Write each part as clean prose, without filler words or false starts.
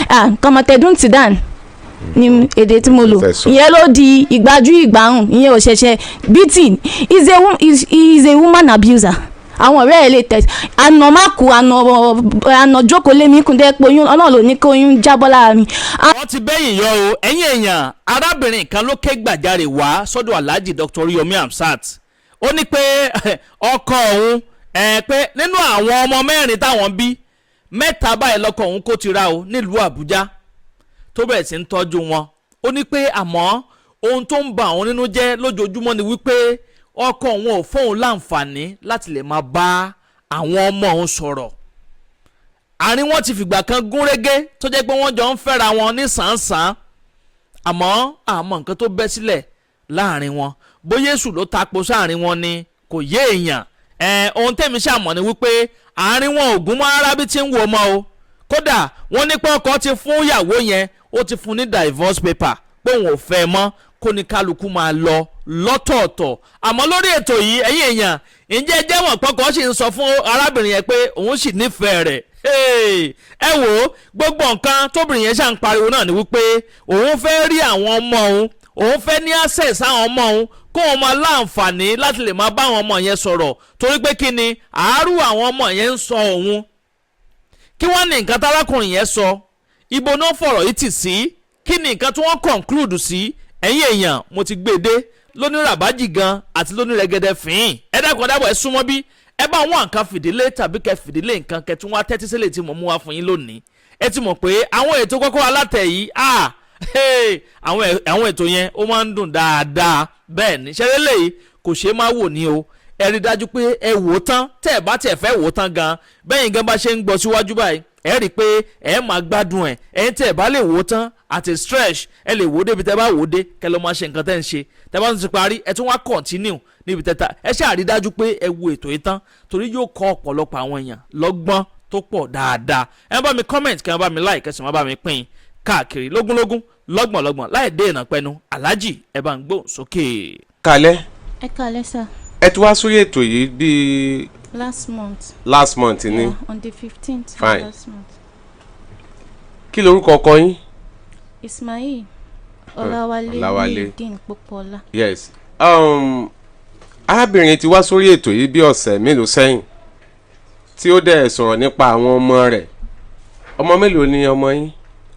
Ah, kọmọtẹdún ti dàn ní èdè tí mo lò. Fẹ́ sọ. Ìyẹn ló di ìgbájú ìgbàhùn. Ìyẹn ò ṣẹ̀ṣẹ̀ beating. Is a woman abuser. Àwọn ọ̀rẹ́ ẹ̀ lè tẹ̀ àná má kú, àná àná jókòó lé mi kúndé pé oyún Ọlọ́run ló ní kó oyún jábọ́ lára mi. Wọ́n ti bẹ́yìn yọ o. Ẹ̀yin èèyàn, arábìnrin kan ló ké gbàjarè wá sọ́dọ̀ Alhaji Dr. Yomi Amsat. Ó ní pé ọkọ òun ẹ̀, pé nínú àwọn ọmọ mẹ́rin táwọn bí, mẹ́ta báyìí lọ́kọ òun kó ti ra o nílùú Àbújá, tó bẹ̀rẹ̀ sí ń tọ́jú wọn. Ó ní pé àmọ́ ohun tó ń ba àwọn nínú jẹ́ lójoojúmọ́ ni wípé ọkọ òun ò fóun láǹfààní láti lè máa bá àwọn ọmọ òun sọ̀rọ̀. Àárín wọn ti fìgbà kan gún régé, tó jẹ́ pé wọ́n jọ ń fẹ́ra wọn ní sàn-án, àmọ́ nǹkan tó bẹ́ sílẹ̀ láàrin wọn, bóyá èṣù ló tapo sáàrin wọn ni, kò yé èèyàn. Ẹ ohun tẹ̀mí ṣàmọ̀ ni wípé àárín wọn ò gún mọ́ rárá bí tí ń wo ọmọ o. Kódà wọ́n ní pé ọkọ ti fún ìyàwó yẹn, ó ti fún ní divorce paper pé òun ò fẹ́ mọ́, kó ní kálukú máa lọ lọ́tọ̀ọ̀tọ̀. Àmọ́ lórí ètò yìí, ẹ̀yin èèyàn, ǹjẹ́ ẹ jẹ́ mọ̀ pọ́kọ sì ń sọ fún arábìnrin yẹn pé òun sì nífẹ̀ẹ́ rẹ̀? Ẹ wò ó, gbogbo nǹkan tóbìnrin yẹn ṣà ń pariwo náà ni wípé òun fẹ́ rí àwọn ọmọ òun, òun fẹ́ ní access àwọn ọmọ òun, kó òun máa láǹfààní láti lè máa bá àwọn ọmọ yẹn sọ̀rọ̀, torí pé kí ni àárú àwọn ọmọ yẹn ń sọ òun. Kí wọ́n ní nǹkan tárákùnrin yẹn sọ? Ibo náà fọ̀rọ̀ yìí tì sí? Kí ni nǹkan tí wọ́n conclude sí? Ẹ̀yin èèyàn, mo ti gbé e dé lóní ràbájì gan àti lóní rẹ̀gẹ̀dẹ̀ fín. Ẹ dákun dábọ̀, ẹ súnmọ́ bí ẹ bá wọn nǹkan fìdílé tàbí kẹ fìdílé nǹkan kẹ tún wá tẹ́tí sílẹ̀ tí mo mú wá fún yín lónìí. Ẹ ti mọ̀ pé àwọn ètò kọ́kọ́ alátẹ̀ yìí, ah, hey, àwọn ètò yẹn, ó máa ń dùn dáadáa. Bẹ́ẹ̀ ni ṣẹlẹ̀ lẹ́yìn, kò ṣeé má wò ní o. Ẹ rí dájú pé ẹ wò ó tán. Tẹ́ ẹ bá tẹ̀ fẹ́ wò ó tán gan, bẹ́yìn gan bá ṣe ń gbọ́ síwájú báyìí, ẹ rí i pé ẹ máa gbádùn ẹ. Ẹ̀yin tẹ́ ẹ bá lè wò ó tán at a stretch, ẹ lè wò ó débi tẹ́ bá wò ó dé, kẹ́ lọ́ máa ṣe nǹkan tẹ́ ń ṣe. Tẹ́ bá tún ti parí, ẹ tún wá continue níbi tẹ́ta. Ẹ ṣáà rí dájú pé ẹ wo ètò yìí tán, torí yóò kọ́ ọ̀pọ̀lọpọ̀ àwọn èèyàn lọ́gbọ́n tó pọ̀ dáadáa. Ẹ bá mi comment, kẹ́ ẹ bá mi like, ẹ sì má bá mi pín káàkiri lógúnlógún, lọ́gbọ̀nlọ́gbọ̀n, láì dé ìnà pẹ́nu. Aláàjì, ẹ bá ń gbóhùn sókè. Kalẹ́. Ẹ káalẹ́ sà. Ẹ ti wá sórí ètò yìí bíi Last month. Last month ni. Yeah, on the 15th. Fine. Last month. Kí lorúkọ ọkọ yín? Ismail Ọláwálé. Ọláwálé. Muhyiddin Pópóọlá. Yes, arábìnrin ti wá sórí ètò yìí bí ọ̀sẹ̀ mélòó sẹ́yìn, tí ó dẹ̀ sọ̀rọ̀ nípa àwọn ọmọ rẹ̀. Ọmọ mélòó ni ọmọ yín?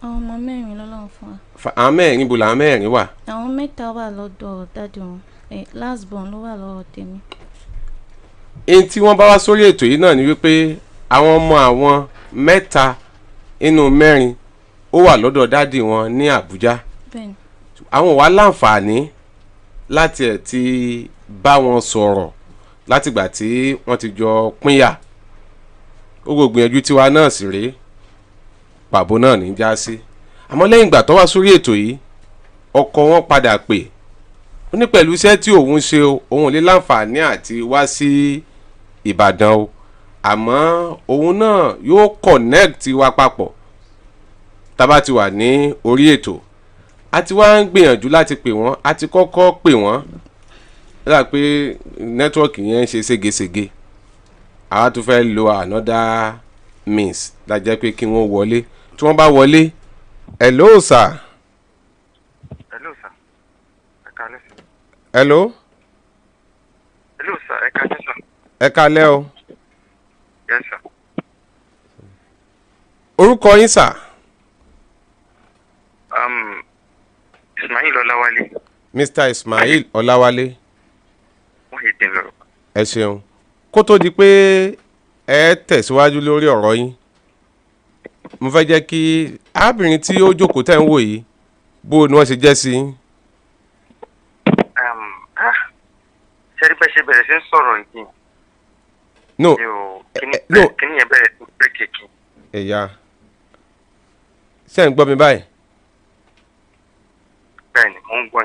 Àwọn ọmọ mẹ́rin lọ́lọ́run fún wa. Àwọn mẹ́rin, ibo làwọn mẹ́rin wà? Àwọn mẹ́ta wà lọ́dọ̀ daddy wọn, last born ló wà lọ́wọ́ tèmi. Èyí tí wọ́n bá wá sórí ètò yìí náà ni wípé àwọn ọmọ àwọn mẹ́ta inú mẹ́rin, ó wà lọ́dọ̀ daddy wọn ní Àbújá. Bẹ́ẹ̀ni. Àwọn wà láǹfààní láti ẹ̀ ti bá wọn sọ̀rọ̀ látìgbà tí wọ́n ti jọ pínyà. Gbogbo gbìyànjú tiwa náà sì rèé, pàbó náà ní já sí. Àmọ́ lẹ́yìn ìgbà tó wá sórí ètò yìí, ọkọ wọn padà pè ó ní pẹ̀lú iṣẹ́ tí òun ṣe o, òun ò lè láǹfààní àti wá sí Ìbàdàn o, àmọ́ òun náà yóò connect wa papọ̀ tá a bá ti wà ní orí ètò. A ti wá ń gbìyànjú láti pè wọ́n. A ti kọ́kọ́ pè wọ́n rà pé network yẹn ń ṣe ségesège. Àwa tún fẹ́ lo another means lájẹ́ pé kí wọ́n wọlé. Tí wọ́n bá wọlé, hello sir. Hello sir, ẹ káalẹ́ sir. Hello. Hello sir, ẹ káalẹ́ sir. Ẹ káalẹ́ o. Yes sir. Orúkọ yín sir? Ismail Ọláwálé. Mr Ismail Ọláwálé. Muhyiddin lorúkọ. Ẹ ṣeun. Kó tó di pé ẹ tẹ̀síwájú lórí ọ̀rọ̀ yín, mo fẹ́ jẹ́ kí arábìnrin tí ó jókòó tẹ̀ ń wò yìí, bó ni wọ́n ṣe jẹ́ sí yín? Ṣé rí bẹ́ẹ̀ ṣe bẹ̀rẹ̀ sí ń sọ̀rọ̀ yìí? No. Mi ò kíní. No. Kíní yẹn bẹ̀rẹ̀ sí break kí. Ẹ̀yà ṣe ń gbọ́ mi báyìí? Bẹ́ẹ̀ ni, mò ń gbọ́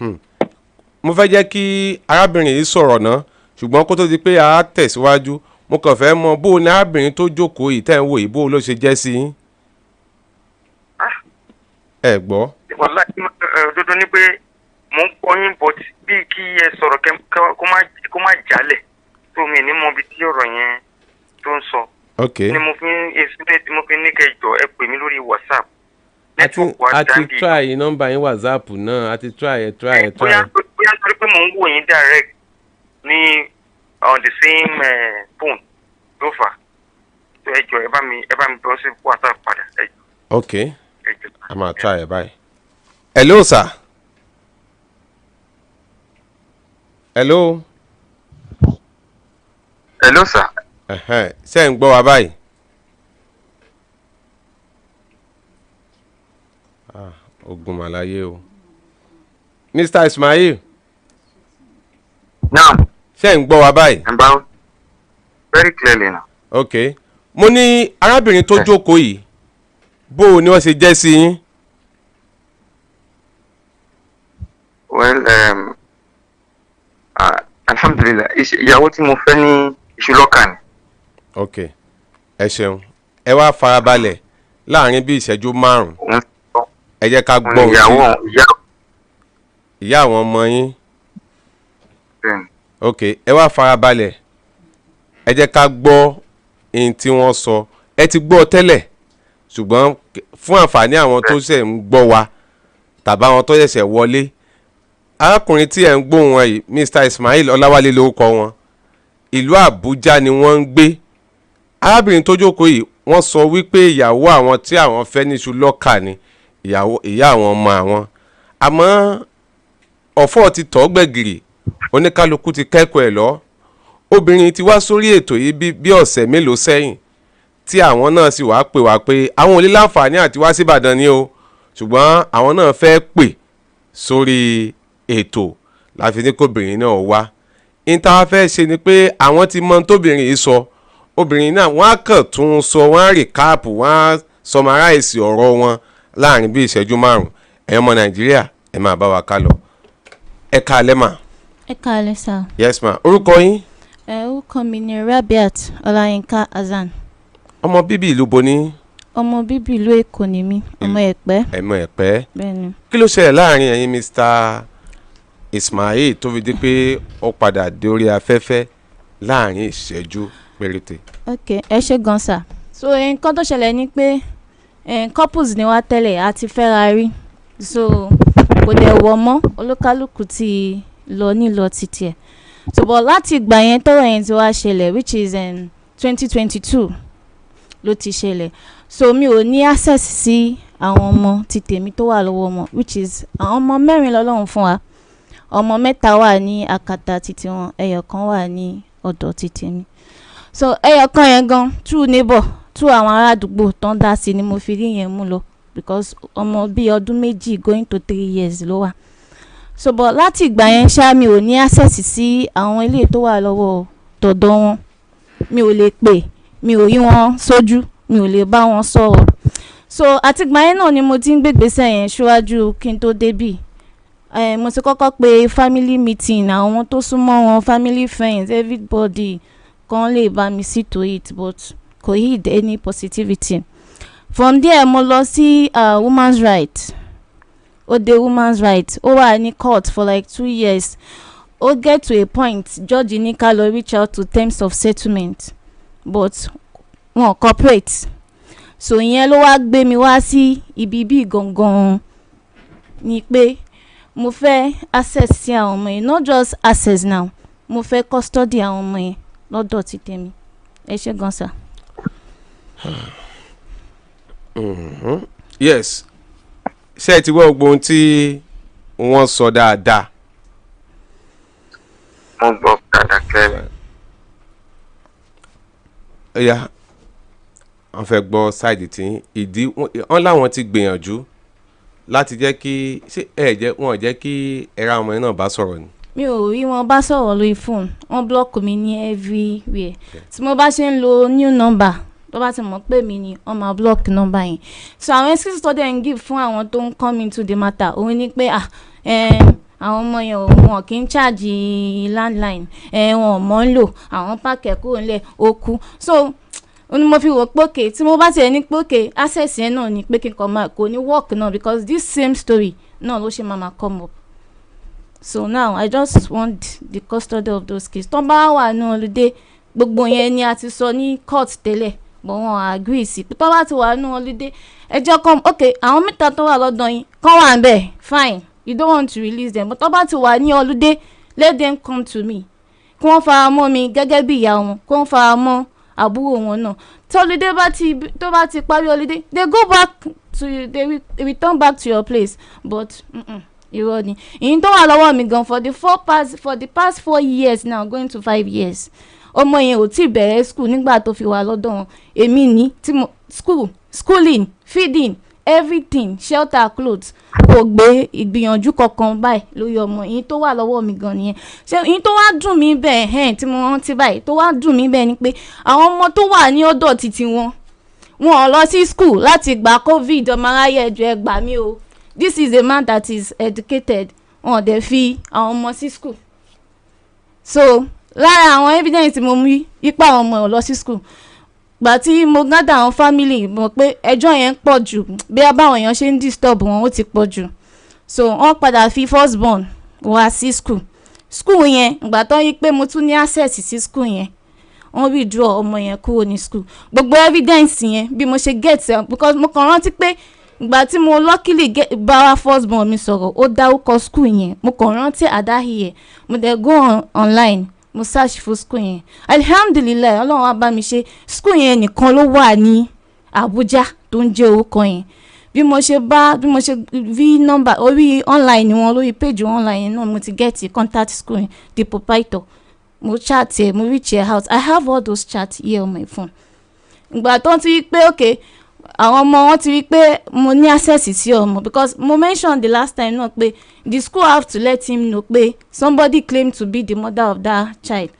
yín. Mo fẹ́ jẹ́ kí arábìnrin yìí sọ̀rọ̀ náà, ṣùgbọ́n kó tó di pé a tẹ̀síwájú, mo kàn fẹ́ mọ bó ni arábìnrin tó jókòó yìí tẹ̀ ń wò yìí, bó ló ṣe jẹ́ sí yín. Ah. Ẹ gbọ́? Wàhálà òdodo ni pé mò ń gbọ́ yín, but bíi kí ẹ sọ̀rọ̀ kó má jálẹ̀ tó mi ní mọ ibi tí ọ̀rọ̀ yẹn tó ń sọ. Ok. Ni mo fi ń estimate, mo fi ní kẹjọ ẹ pè mí lórí WhatsApp. Network wa A ti dáńbì. try nọ́mbà yín WhatsApp náà, a ti try ẹ, try ẹ, try Bóyá ẹ. bóyá torí pé mò ń wò yín direct ní on the same phone ló fà á. So ẹ jọ̀ọ́, ẹ bá mi bọ́ sí WhatsApp padà, ẹ jọ̀ọ́. Ok. Ẹ jọ̀ọ́. A máa try ẹ báyìí. Hello, sir. Hello. Hello, sir. Ẹ̀hẹ́n, ṣé ń gbọ́ wa báyìí? Ah, ogun màláyé o. Mr. Ismail. Now. Ṣé ń gbọ́ wa báyìí? About very clearly now. Ok, mo ní arábìnrin tó jókòó yìí, bó o ní wọ́n ṣe jẹ́ sí yín? Well, alhamdulilah, ìyàwó tí mo fẹ́ ní iṣu lọ́kà ni. Ok, ẹ ṣeun. Ẹ wá farabalẹ̀ láàrin bí ìṣẹ́jú 5. Òun Ẹ jẹ́ ká òun gbọ́ ohun ìyàwó tí ìyá ìyá àwọn ọmọ yín. Bẹ́ẹ̀ni. Ok, ẹ wá farabalẹ̀, ẹ jẹ́ ká gbọ́ ohun tí wọ́n sọ. Ẹ ti gbọ́ tẹ́lẹ̀, ṣùgbọ́n fún àǹfààní àwọn tó ṣẹ̀ ń gbọ́ wa tàbí àwọn tó ṣẹ̀ṣẹ̀ wọlé, arákùnrin tí ẹ̀ ń gbóhùn wọn yìí, Mr. Ismail Ọláwálé lórúkọ wọn, ìlú Àbújá ni wọ́n ń gbé. Arábìnrin tó jókòó yìí, wọ́n sọ wípé ìyàwó àwọn tí àwọn fẹ́ níṣu lọ́kà ni, ìyàwó ìyá àwọn ọmọ àwọn, àmọ́ ọ̀fọ̀ ti tọ́ gbẹ̀gìrì, oníkálukú ti kẹ́kọ̀ọ́ ẹ̀ lọ. Obìnrin ti wá sórí ètò yìí bí ọ̀sẹ̀ mélòó sẹ́yìn, tí àwọn náà sì wáá pè wá pé àwọn ò lè láǹfààní àti wá síbàdàn ni o, ṣùgbọ́n àwọn náà fẹ́ pè sórí ètò láfi ní kóbìnrin náà wá. Ní tá a fẹ́ ṣe ni pé àwọn ti mọ ohun tóbìnrin yìí sọ. Obìnrin náà, wọ́n á kàn tún un sọ, wọ́n á recap, wọ́n á summarize ọ̀rọ̀ wọn láàrin bí ìṣẹ́jú 5. Ẹ̀yin ọmọ Nàìjíríà, ẹ máa bá wa ká lọ. Ẹ káalẹ́ mà. Ẹ káalẹ́, sir. Yes ma, orúkọ yín? Ẹ, orúkọ mi ni Rabiat Ọláyínká Hasan. Ọmọ bíbí ìlú bo ní? Ọmọ bíbí ìlú Èkó ni mí, ọmọ Ẹ̀pẹ́. Ẹ̀mọ Ẹ̀pẹ́. Bẹ́ẹ̀ni. Kí ló ṣẹlẹ̀ láàrin ẹ̀yin Mr. Ismail tó fi di pé ó padà dé orí afẹ́fẹ́ láàrin ìṣẹ́jú péréte? Ok, ẹ ṣé gan, sir. So nǹkan tó ṣẹlẹ̀ ni pé couples ni wá tẹ́lẹ̀, a ti fẹ́ra rí, so kò dẹ̀ wọ̀ mọ́, olúkálùkù ti lọ nílọ títí ẹ̀. So but láti ìgbà yẹn tọ́rọ̀ yẹn ti wá ṣẹlẹ̀, which is 2022 ló ti ṣẹlẹ̀, so mi ò ní access sí àwọn ọmọ ti tèmi tó wà lọ́wọ́ wọn, which is àwọn ọmọ mẹ́rin lọ́lọ́run fún wa. Ọmọ mẹ́ta wà ní àkàtà títí wọn, ẹyọ kan wà ní ọ̀dọ̀ títí mi. So ẹyọ kan yẹn gan, through neighbor, through àwọn ará àdúgbò tó ń dá sí ni mo fi rí yẹn mú lọ, because ọmọ bíi ọdún 2 going to 3 years ló wà. So but láti ìgbà yẹn ṣá, mi ò ní access sí àwọn ilé tó wà lọ́wọ́ tọ̀dọ̀ wọn. Mi ò lè pè, mi ò rí wọn sójú, mi ò lè bá wọn sọ̀rọ̀. So àtìgbà yẹn náà ni mo ti ń gbégbèsè yẹn síwájú kí n tó débì. Mo ti kọ́kọ́ pe family meeting, àwọn tó súnmọ́ wọn, family friends, everybody kan lè bá mi see to it, but kò yield any positivity. From there mo lọ sí women's right. Ó dé women's right, ó wà ní court for like 2 years. Ó get to a point, judge ní ká lọ reach out to terms of settlement, but wọn cooperate. So ìyẹn ló wá gbé mi wá sí ibi bí gangan ni pé mo fẹ́ access sí àwọn ọmọ yẹn. Not just access now, mo fẹ́ custody àwọn ọmọ yẹn lọ́dọ̀ ti tèmi. Ẹ ṣé gan, sir. Yes, ṣé ẹ ti gbọ́ gbogbo ohun tí wọ́n sọ dáadáa? Mo gbọ́ dáadáa, clearly. Ó yá, wọ́n fẹ́ gbọ́ side tí ìdí wọ́n láwọn ti gbìyànjú láti jẹ́ kí ṣé ẹ jẹ́ wọn jẹ́ kí ẹ̀rọ àwọn ọmọ yẹn náà bá sọ̀rọ̀ ni. Mi ò rí wọn bá sọ̀rọ̀ lórí fóònù. Wọ́n block mi ní everywhere. Tí mo bá ṣe ń lo new number, tó bá ti mọ̀ pé mi ni, wọ́n máa block number yẹn. So àwọn excuse tó dẹ̀ ń give fún àwọn tó ń come into the matter òun ni pé ah, àwọn ọmọ yẹn wọn kì í charge landline, wọn ò mọ̀ ń lò, àwọn pack ẹ̀ kúrò nílẹ̀, ó kú. So ó ní mo fi wò pé okay, tí mo bá tiẹ̀ ní pé okay, access yẹn náà ni pé kí n kàn máa kò ní work náà, because this same story náà ló ṣe máa come up. So now I just want the custody of those kids. Tó bá wà ní holiday, gbogbo yẹn ni a ti sọ ní court tẹ́lẹ̀. But wọn agree sí pé tó bá ti wà nínú holiday, ẹjọ́ come. Ok, àwọn mẹ́ta tó wà lọ́dọ̀ yín kán wà ń bẹ̀, fine, you don't want to release them, but tó bá ti wà ní holiday, let them come to me, kí wọ́n fara mọ́ mi gẹ́gẹ́ bí ìyá wọn, kí wọ́n fara mọ́ àbúrò wọn náà. Tí holiday bá ti, tó bá ti parí holiday, they go back to they return back to your place. But irọ́ ni. Ìyín tó wà lọ́wọ́ mi gan, for the past 4 years now, going to 5 years, ọmọ yẹn ò tí ì bẹ̀rẹ̀ school nígbà tó fi wà lọ́dọ̀ wọn. Èmi ní tí mo school, schooling, feeding, everything, shelter, clothes, kò gbé ìgbìyànjú kankan báyìí lórí ọmọ. Ìyín tó wà lọ́wọ́ mi gan nìyẹn. Ṣé ìyín tó wá dùn mí bẹ́ẹ̀ hẹ́n tí mo rántí báyìí, tó wá dùn mí bẹ́ẹ̀ ni pé àwọn ọmọ tó wà ní ọ̀dọ̀ títí wọn, wọn ò lọ sí school láti gba COVID. Ọmọ aráyé, ẹjọ́, ẹ gbà mí o. This is a man that is educated. Wọn ò dẹ̀ fi àwọn ọmọ sí school. So lára àwọn evidence tí mo mú ipa àwọn ọmọ ò lọ sí school, gbà tí mo gather àwọn family mọ̀ pé ẹjọ́ yẹn ń pọ̀ jù, bí a báwọn èèyàn ṣe ń disturb wọn, ó ti pọ̀ jù. So wọ́n padà fi first born wá sí school. School yẹn, ìgbà tó yí pé mo tún ní access sí school yẹn, wọ́n withdraw ọmọ yẹn kúrò ní school. Gbogbo evidence yẹn, bí mo ṣe get ẹ, because mo kàn rántí pé ìgbà tí mo luckily get bá wa first born mi sọ̀rọ̀, ó dárúkọ school yẹn. Mo kàn rántí àdáhìí ẹ̀. Mo dẹ̀ go online, mo search fún school yẹn. Alhamdulillahi, Ọlọ́run wá bá mi ṣe, school yẹn nìkan ló wà ní Abuja tó ń jẹ́ orúkọ yẹn. Bí mo ṣe rí nọ́mbà orí online wọn, lórí page online yẹn náà, mo ti get contact school yẹn, the proprietor. Mo chat ẹ, mo reach her out. I have all those chats here on my phone. Ìgbà tó ti rí pé okay, àwọn ọmọ wọn ti rí pé mo ní access sí ọmọ, because mo mention the last time náà pé the school have to let him know pé somebody claim to be the mother of that child.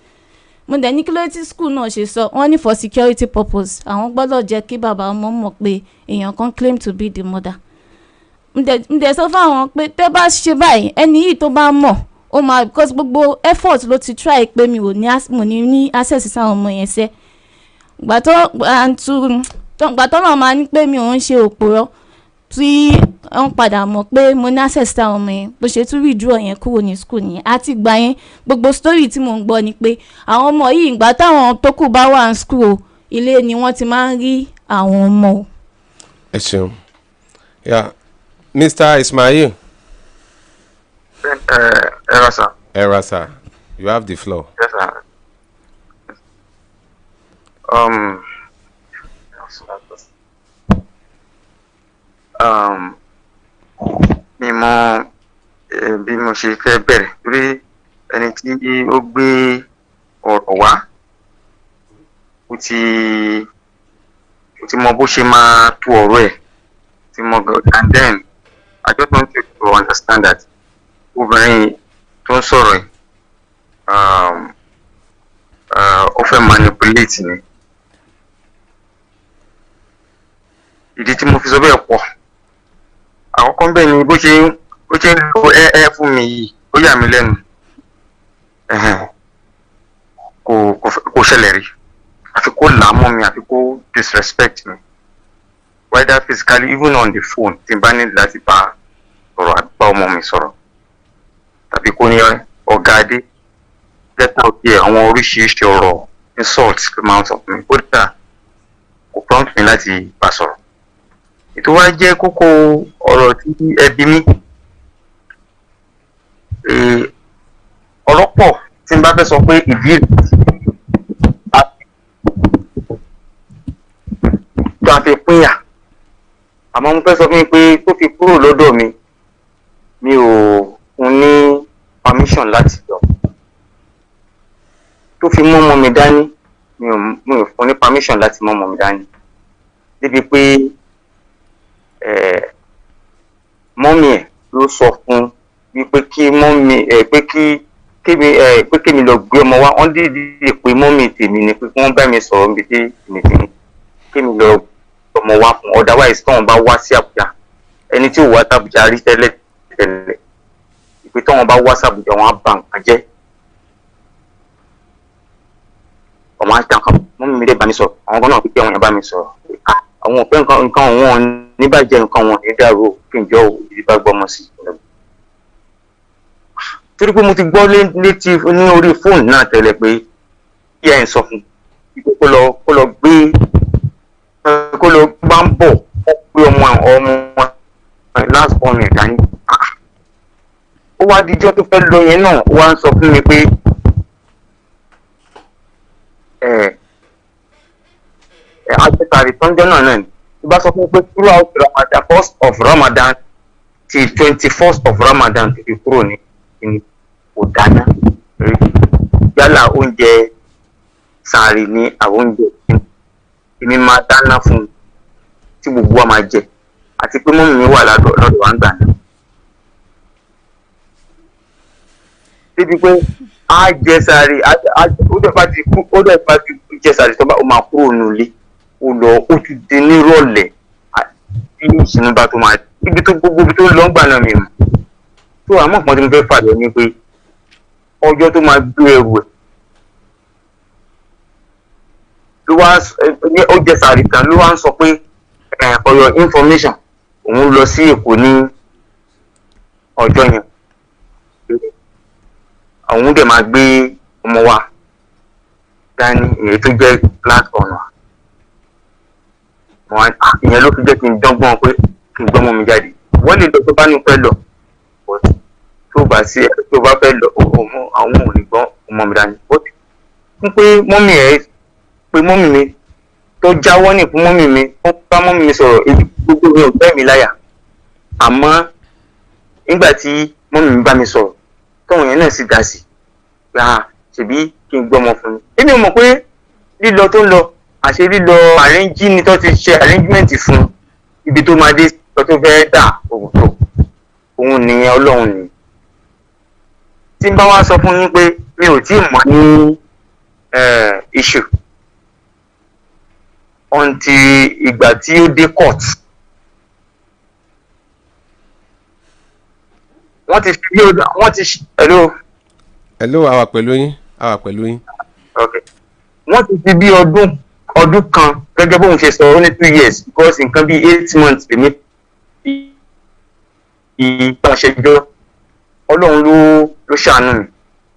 Mo dẹ̀ ní kí ló tí school náà ṣe sọ. Wọ́n ní for security purpose, àwọn gbọ́dọ̀ jẹ́ kí bàbá ọmọ mọ̀ pé èèyàn kan claim to be the mother. Mo dẹ̀ sọ fáwọn pé tẹ́ bá ṣe báyìí, ẹni yìí tó bá mọ̀, ó máa, because gbogbo effort ló ti try pé mi ò ní mo ní access sáwọn ọmọ yẹn sẹ́. Gbà tó and to gbà tó náà máa ní pé mi ò ń ṣe òpùrọ́, tí wọ́n padà mọ̀ pé mo ní access sáwọn ọmọ yẹn, bó ṣe tún withdraw yẹn kúrò ní school nìyẹn. Àti gbà yẹn, gbogbo story tí mò ń gbọ́ ni pé àwọn ọmọ yìí, ìgbà táwọn tó kù bá wà ní school o, ilé ni wọ́n ti máa ń rí àwọn ọmọ o. Ẹ ṣeun. Yeah, Mr. Ismail. Ẹ ẹ ra sir. Ẹ ra sir, you have the floor. Yes, sir. Mi mọ bí mo ṣe fẹ́ bẹ̀rẹ̀, torí ẹni tí ó gbé ọ̀rọ̀ wá, ó ti mọ bó ṣe máa tú ọ̀rọ̀ ẹ̀ ti mọ gan. And then I just want you to understand that obìnrin tó ń sọ̀rọ̀ yìí, ó fẹ́ manipulate ni. Ìdí tí mo fi sọ bẹ́ẹ̀ pọ̀. Àkọ́kọ́ bẹ́ẹ̀ ni bó ṣe ń lo ẹ fún mi yìí, ó yà mí lẹ́nu. Ẹ̀hẹ̀n. Kò ṣẹlẹ̀ rí, àfi kó là á mọ́ mi, àfi kó disrespect mi, whether physically, even on the phone, tí n bá ní láti bá sọ̀rọ̀ àbí bá ọmọ mi sọ̀rọ̀, tàbí kó ní ọ̀gá adé lẹ́tà òkè, àwọn oríṣiríṣi ọ̀rọ̀ insult ló máa ń sọ fún mi. Kódà kò prompt mi láti bá sọ̀rọ̀. Ètò wa jẹ́ kókó ọ̀rọ̀ tí ẹbí mi. Ọ̀rọ̀ pọ̀ tí n bá fẹ́ sọ pé ìdí rèé tó a fi pínyà, àmọ́ mo fẹ́ sọ fún mi pé tó fi kúrò lọ́dọ̀ mi, mi ò fún ní permission láti lọ. Tó fi mú ọmọ mi dání, mi ò fún ní permission láti mú ọmọ mi dání, débi pé mummy ẹ̀ ló sọ fún wípé kí mummy ẹ̀ pé kí kémi ẹ̀ pé kémi lọ gbé ọmọ wá. Wọ́n dìídì pé mummy tèmi ni pé kí wọ́n bá mi sọ̀rọ̀ níbi tí èmi ti ní kémi lọ ọmọ wá fún. Otherwise, tóun bá wá sí Àbújá, ẹni tí ò wá sàbújá rí tẹ́lẹ̀ tẹ́lẹ̀, ìpè tóun bá wá sàbújá, wọn á bà nǹkan jẹ́, ọmọ á tàn kàn. Mummy mi dẹ̀ bá mi sọ̀rọ̀, àwọn kan náà pípẹ́ àwọn yẹn bá mi sọ̀rọ̀. Ah, àwọn òpin nǹkan wọn níbàjẹ́, nǹkan wọn ní dàrú o, kí n jọ ò ìdí bá gbọ́mọ sí i, torí pé mo ti gbọ́ létí ní orí fóònù náà tẹ́lẹ̀ pé kí ẹ̀ ń sọ fún un kó lọ gbé. Kó lọ bá ń bọ̀, ó pé ọmọ ọmọ last born ẹ̀ dání. Ó wá dijọ́ tó fẹ́ lọ yẹn náà, ó wá ń sọ fún mi pé ẹ ẹ àjẹsàrí tọ́jọ́ náà náà ni tó bá sọ fún mi pé throughout Ramadan, first of Ramadan till 21st of Ramadan tó fi kúrò ní ní kò dáná rí, yálà oúnjẹ sàárì ní àwọn oúnjẹ èmi máa dáná fún un tí gbogbo wa máa jẹ, àti pé mummy mi wà lọ́dọ̀ wa ń gbà náà. Débi pé á jẹ sàárì, ó dẹ̀ bá ti kú, ó dẹ̀ bá ti jẹ sàárì tó bá ó máa kúrò nílé, ó lọ, ó ti di nírọ̀lẹ́ tí ìṣìnú bá tó máa ibi tó gbogbo ibi tó lọ ń gbà náà mi mọ̀. Tó àmọ́ nǹkan tí mo fẹ́ fàlọ́ ni pé ọjọ́ tó máa gbé ẹrù ẹ̀ ló wá ní ó jẹ sàárì kan, ló wá ń sọ pé for your information, òun lọ sí Èkó ní ọjọ́ yẹn, òun dẹ̀ máa gbé ọmọ wa dání, èyí tó jẹ́ last born wa. Ìyẹn ló fi jẹ́ kí n dọ́gbọ́n pé kí n gbọ́mọ mi jáde. Wọ́n lè lọ tó bá ní fẹ́ lọ, tó bá sí tó bá fẹ́ lọ, àwọn ò ní gbọ́ ọmọ mi dání. Fún pé mummy ẹ̀ pé mummy mi tó jáwọ́ ní fún mummy mi, ó bá mummy mi sọ̀rọ̀, èyí gbogbo mi ò bẹ́ẹ̀ mi láyà. Àmọ́ nígbà tí mummy mi bá mi sọ̀rọ̀, tóun yẹn náà sì dá sí i, ṣèbí kí n gbọ́mọ fún mi. Èmi ò mọ̀ pé lílọ tó ń lọ, àṣé lílọ arrange ni tó ti ṣe arrangement fún ibi tó máa dé tó fẹ́ dà òun tó òun nìyẹn. Ọlọ́run ni tí n bá wá sọ fún yín pé mi ò tí ì mọ̀ ní issue until ìgbà tí ó dé court. Wọ́n ti fi wọ́n ti, hello? Hello, àwa pẹ̀lú yín, àwa pẹ̀lú yín. Okay. Wọ́n ti fi bí ọdún kan, gẹ́gẹ́ bóun ṣe sọ, ó ní 2 years, because nǹkan bíi 8 months lèmi ìgbàṣẹjọ́. Ọlọ́run ló ṣàánú mi,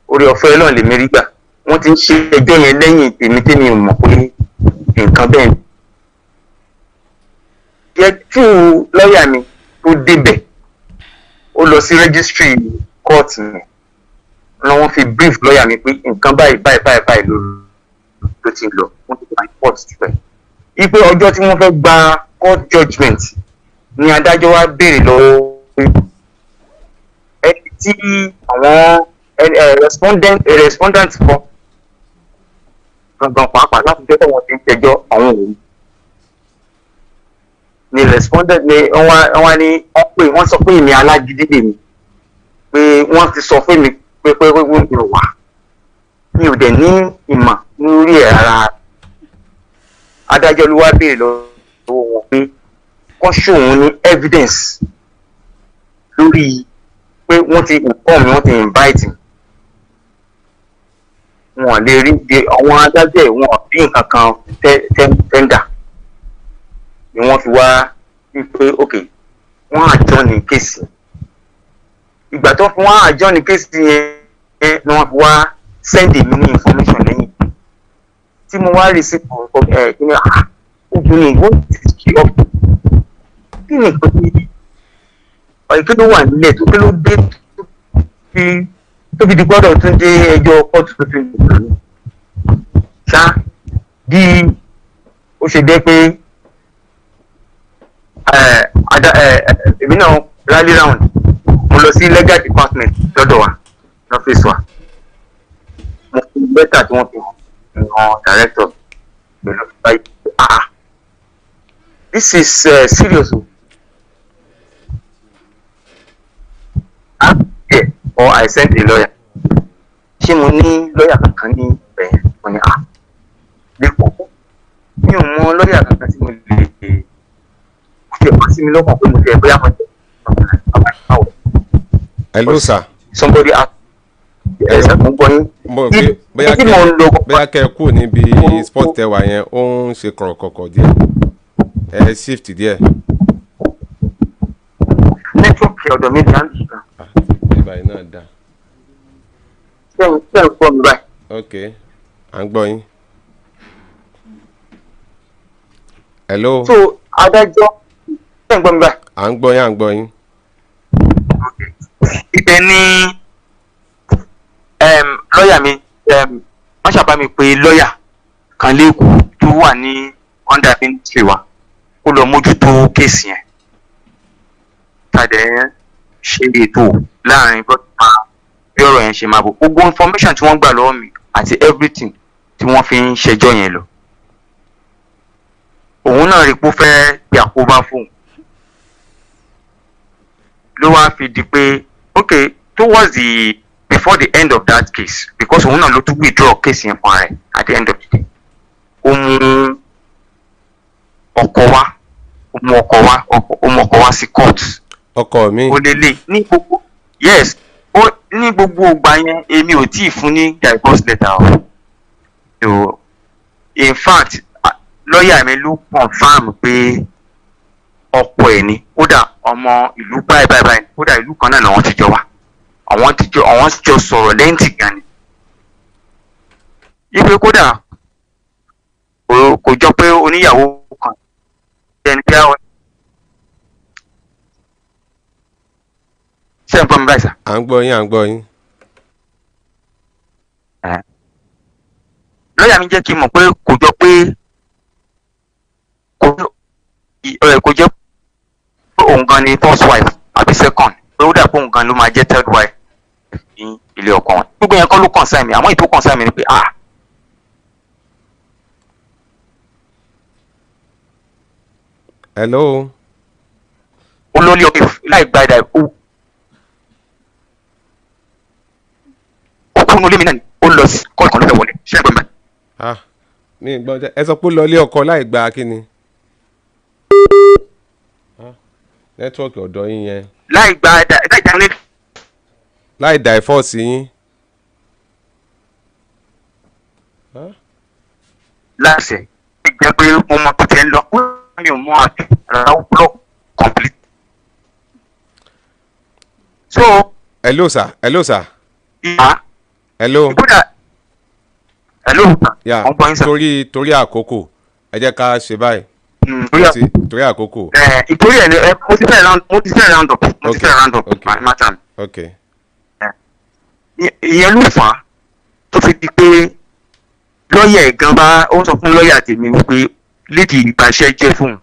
orí ọ̀fẹ́ Ọlọ́run lèmi rí gbà. Wọ́n ti ń ṣe ẹjọ́ yẹn lẹ́yìn tèmi, tèmi ò mọ̀ pé nǹkan bẹ́ẹ̀ ni. Yẹ tú lọ́ọ̀yà mi tó débẹ̀, ó lọ sí registry court yẹn ni wọ́n fi brief lọ́ọ̀yà mi pé nǹkan báyìí báyìí báyìí báyìí ló ti lọ. Wọ́n ti gba court tipẹ́ ipe ọjọ́ tí wọ́n fẹ́ gba court judgement ni adájọ́ wa béèrè lọ́wọ́ pé ẹni tí àwọn respondent kọ gangan pàápàá láti jẹ́ kí wọ́n ti ń tẹjọ́ àwọn òun ni respondent ni. Wọ́n wá ní wọ́n pè, wọ́n sọ pé èmi alágídí lèmi, pé wọ́n ti sọ fún mi pé mi ò wà, mi ò dẹ̀ ní ìmọ̀ lórí ẹ̀ rárá. Adájọ́ ló wá béèrè lọ́wọ́ wọn pé kọ́ ṣòun ní evidence lórí pé wọ́n ti inform mi, wọ́n ti invite mi. Wọn lè rí de àwọn adájọ́ ẹ̀, wọn bí nǹkan kan tender ni wọ́n fi wá wípé ok, wọ́n adjourn ní case. Ìgbà tó fi wọ́n adjourn ní case yẹn ni wọ́n fi wá send mi ní information lẹ́yìn tí mo wá receive ẹ̀ kí ni, ah, obìnrin, what is she up to? Kí ni nǹkan tí ọ̀yẹ́, kí ló wà nílẹ̀ tó, kí ló dé tó fi di gbọ́dọ̀ tún dé ẹjọ́ kóòtù tó fi lò ṣá? Bí ó ṣe dé pé èmi náà rally round, mo lọ sí legal department lọ́dọ̀ wa lọ́fíìsì wa, mo fi lẹ́tà tí wọ́n fi hàn director pẹ̀lú báyìí, ah, this is serious o. Ah, yeah, or I sent a lawyer. Ṣé mo ní lọ́ọ̀yà kankan ní ibẹ̀ yẹn? Mo ní, ah, lẹ́kọ̀ọ́ mi ò mọ lọ́ọ̀yà kankan tí mo lè ṣe wá sí mi lọ́kàn pé mo ti ẹ̀ bóyá mo jẹ́. Hello, sir. Somebody ask. Ẹ ṣe, mo gbọ́ yín. Mo rò pé bóyá Ibi tí mo ń lọ bóyá kẹ́ ẹ kúrò níbi spot tẹwà yẹn, ó ń ṣe kọ̀rọ̀kọ̀kọ̀ díẹ̀, ẹ shift díẹ̀. Network ọ̀dọ̀ mi dá nìkan. Ah, bíbá yìí náà dá. Ṣé ń gbọ́ mi báyìí? Ok, à ń gbọ́ yín. Hello. So adájọ́, ṣé ń gbọ́ mi báyìí? À ń gbọ́ yín, à ń gbọ́ yín. Ibẹ̀ ni lọ́ọ̀yà mi, wọ́n ṣàbá mi pé lọ́ọ̀yà kan lẹ́kọ̀ọ́ tó wà ní under ministry wa kó lọ mójútó case yẹn. Tàdé ṣe ètò láàrin bó máa bí ọ̀rọ̀ yẹn ṣe máa bọ̀, gbogbo information tí wọ́n gbà lọ́wọ́ mi àti everything tí wọ́n fi ń ṣẹjọ́ yẹn lọ. Òun náà rí pé ó fẹ́ bí àkóbá fóun, ló wá fi di pé okay, towards the before the end of that case, because òun náà ló tún withdraw case yẹn fún ara ẹ̀. At the end of the day, ó mú ọkọ wá, ó mú ọkọ wá, ó mú ọkọ wá sí court. Ọkọ mi. Ó lélẹ̀ ní gbogbo, yes, ó ní gbogbo ìgbà yẹn, èmi ò tíì fún ní divorce letter o. So in fact, lọ́ọ̀yà mi ló confirm pé ọkọ ẹ̀ ni, kódà ọmọ ìlú báyìí báyìí báyìí, kódà ìlú kan náà làwọn ti jọ wà, àwọn ti jọ sọ̀rọ̀ lẹ́ǹtì gan ni ipe kódà kò jọ pé oníyàwó kan ẹni bí àwọn. Ṣé ẹ ń gbọ́ mi báyìí sà? À ń gbọ́ yín, à ń gbọ́ yín. Lọ́ọ̀yà mi jẹ́ kí n mọ̀ pé kò jọ pé kò jẹ́ pé òun gan ni first wife àbí second, pé ó dà pé òun gan ló máa jẹ́ third wife ní ilé ọkọ wọn. Gbogbo yẹn kọ́ ló concern mi, àmọ́ èyí tó concern mi ni pé ah, Hello. Olórí ọkọ láì gba ìdá ó kúrò nílé mi náà ni ó lọ sí kọ́ọ̀tù kan ló fẹ́ wọlé. Ṣé ẹ gbọ́ mi? Ah, mi gbọ́ jẹ́ ẹ sọ pé ó lọ ilé ọkọ láì gba kíni. Ah, network ọ̀dọ̀ yín yẹn. Láì gba ìdá, láì dá nílé. Láì divorce yín. Ah, Láṣẹ jẹ́ pé mo mọ tó ti ń lọ, mi ò mọ àti rárá lọ complete. So Hello sir, hello sir. Ìyá. Hello. Kódà, hello. Ya. Wọ́n gbọ́ yín sir. Torí àkókò, ẹ jẹ́ ká ṣe báyìí. Torí àkókò. Ẹ ìtorí ẹ ni ẹ mo ti fẹ́ round up, mo ti fẹ́ round up my matter. Ìyẹn ló fà á tó fi di pé lọ́ọ̀yà ẹ̀ gan bá ó sọ fún lọ́ọ̀yà tèmi wípé lady ìbàṣẹ jẹ́ fún un,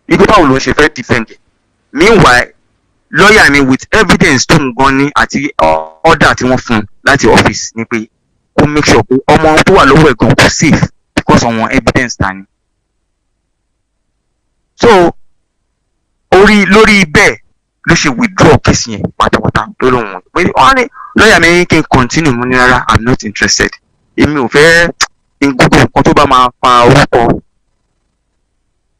wípé báwo ló ń ṣe fẹ́ defend ẹ̀. Meanwhile, lọ́ọ̀yà mi with evidence tó ń gan ní àti order tí wọ́n fún un láti office ni pé kó make sure pé ọmọ tó wà lọ́wọ́ ẹ̀ gan kó safe because àwọn evidence ta ni. So orí lórí bẹ́ẹ̀ ló ṣe withdraw case yẹn pátápátá lórí òun pé wọ́n ní lọ́ọ̀yà mi ní kí n continue. Mo ní rárá, I'm not interested. Èmi ò fẹ́ n gbogbo nǹkan tó bá máa fa orúkọ,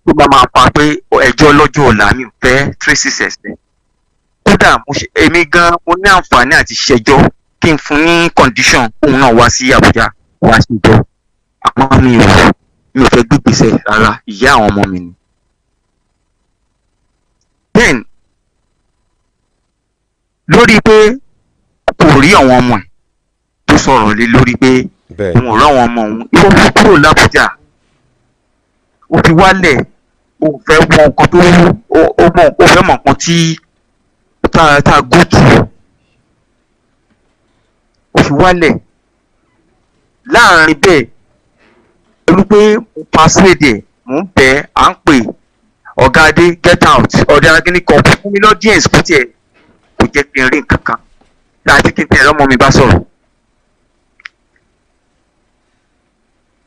tó bá máa fa pé ẹjọ́ lọ́jọ́ ọ̀la, mi ò fẹ́ traces ẹ̀sẹ̀. Kódà mo ṣe, èmi gan mo ní àǹfààní àti ṣẹjọ́ kí n fún ní condition kóun náà wá sí Àbújá wá ṣẹjọ́, àmọ́ mi ò fẹ́ gbígbèsè rárá. Ìyá àwọn ọmọ mi ni. Then lórí pé kò rí àwọn ọmọ ẹ̀ tó sọ̀rọ̀ lé lórí pé òun ò ráwọn ọmọ òun, ìwọ fi kúrò l'Ábújá, ó fi wálẹ̀, ó fẹ́ mọ nǹkan tó ó mọ, ó fẹ́ mọ nǹkan tí tá a go through, ó fi wálẹ̀ láàrin bẹ́ẹ̀ pẹ̀lú pé mo persuade ẹ̀, mò ń bẹ̀ ẹ́, à ń pè ọ̀gá adé, get out, ọ̀dà akíní kan fún mi l'audience, kò tiẹ̀ kò jẹ́ kí n rí nǹkan kan láti kí n tẹ̀lé ọmọ mi bá sọ̀rọ̀.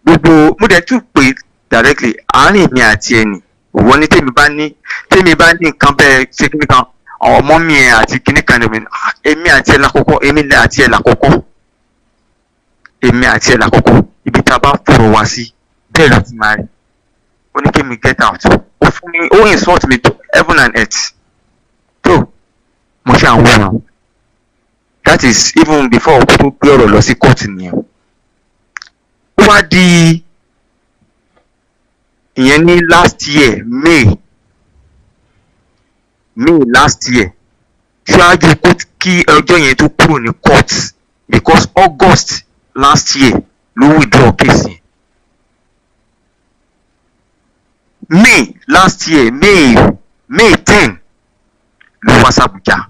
Gbogbo mo dẹ̀ tún pè directly àárín mi àti ẹnì òwò ní tèmi bá ní nǹkan bẹ́ẹ̀ ṣe kíní kan ọmọ mi ẹ̀ àti kíní kan ní èmi àti ẹ̀ lákòókò, èmi àti ẹ̀ lákòókò, èmi àti ẹ̀ lákòókò, ibi tá a bá fọ̀rọ̀ wá sí bẹ́ẹ̀ ló ti máa rí. Ó ní kí mi get out, ó fún mi, ó insult me to heaven and earth. Tó mo ṣe àwọn ọ̀ràn, that is even before kó tó gbé ọ̀rọ̀ lọ sí court nìyẹn. Ó wá di ìyẹn ní last year May last year, ṣáájú kó kí ọjọ́ yẹn tó kúrò ní court, because August last year ló withdraw case yẹn. May last year, May 10 ló wá sàbújá.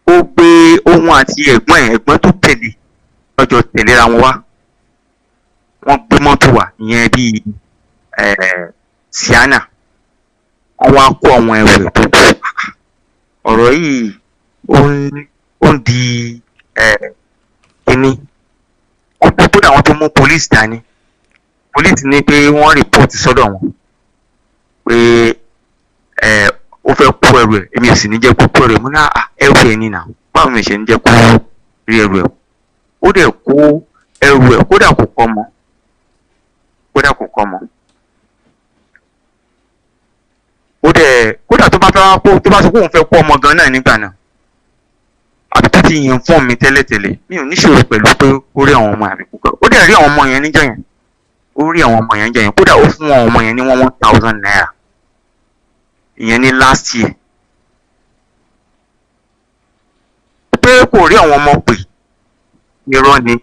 Ó gbé òun àti ẹ̀gbọ́n ẹ̀, ẹ̀gbọ́n tó tẹ̀lé lọ́jọ́ tẹ̀léra wọn wá. Wọ́n gbé mọ́tò wá, ìyẹn bíi Sienna. Wọ́n wá kó àwọn ẹrù ẹ̀ tó kù. Ọ̀rọ̀ yìí ó ń di kíní. Ó kó kódà wọ́n tó mú police dání. Police ní pé wọ́n report sọ́dọ̀ wọn pé ó fẹ́ kó ẹrù ẹ̀, èmi ò sì ní jẹ́ kó kó ẹrù ẹ̀. Mo ní, "Ah, ẹrù ẹ̀ ní nà, báwo mi ṣe ń jẹ́ kó rí ẹrù ẹ̀?" Ó dẹ̀ kó ẹrù ẹ̀, kódà kò kọ́ mọ́, kódà kò kọ́ mọ́. Ó dẹ̀ kódà tó bá fẹ́ wá kó, tó bá sọ pé òun fẹ́ kó ọmọ gan náà nígbà náà, àbí tó ti yàn fún mi tẹ́lẹ̀tẹ́lẹ̀, mi ò níṣòro pẹ̀lú pé ó rí àwọn ọmọ àbí kúkẹ́. Ó dẹ̀ rí àwọn ọmọ yẹn níjọ́ yẹn, ó rí àwọn ọmọ yẹn níjọ́ yẹn. Kódà ó fún àwọn ọmọ yẹn ní 1,000 naira, ìyẹn ní last year. Pé kò rí àwọn ọmọ pè, irọ́ ni.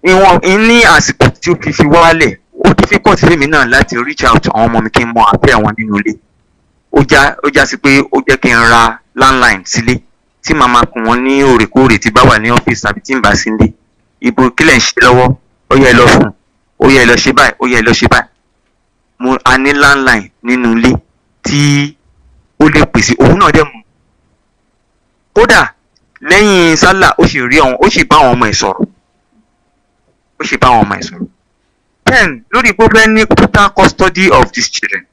Ìwọ̀n ní àsìkò tí ó fi wálẹ̀, ó difficult fún mi náà láti reach out àwọn ọmọ mi, kí n mọ àfẹ́ wọn nínú ilé. Ó já sí pé ó jẹ́ kí n ra landline sílé tí màá máa pè wọ́n ní òrèkóòrè tí bá wà ní ọ́fíìsì tàbí tí ń bá sí nílé. Ibo kílẹ̀ ń ṣe lọ́wọ́? Ó yẹ ẹ lọ sùn, ó yẹ ẹ lọ ṣe báyìí, ó yẹ ẹ lọ ṣe báyìí. Mo a ní landline nínú ilé tí ó lè pèsè. Òun náà dẹ̀ mọ̀. Kódà lẹ́yìn sálà, ó sì rí àwọn, ó sì bá àwọn ọmọ ẹ̀ sọ̀rọ̀, ó sì bá àwọn ọmọ ẹ̀ sọ̀rọ̀. Then lórí pé ó fẹ́ ní total custody of these children,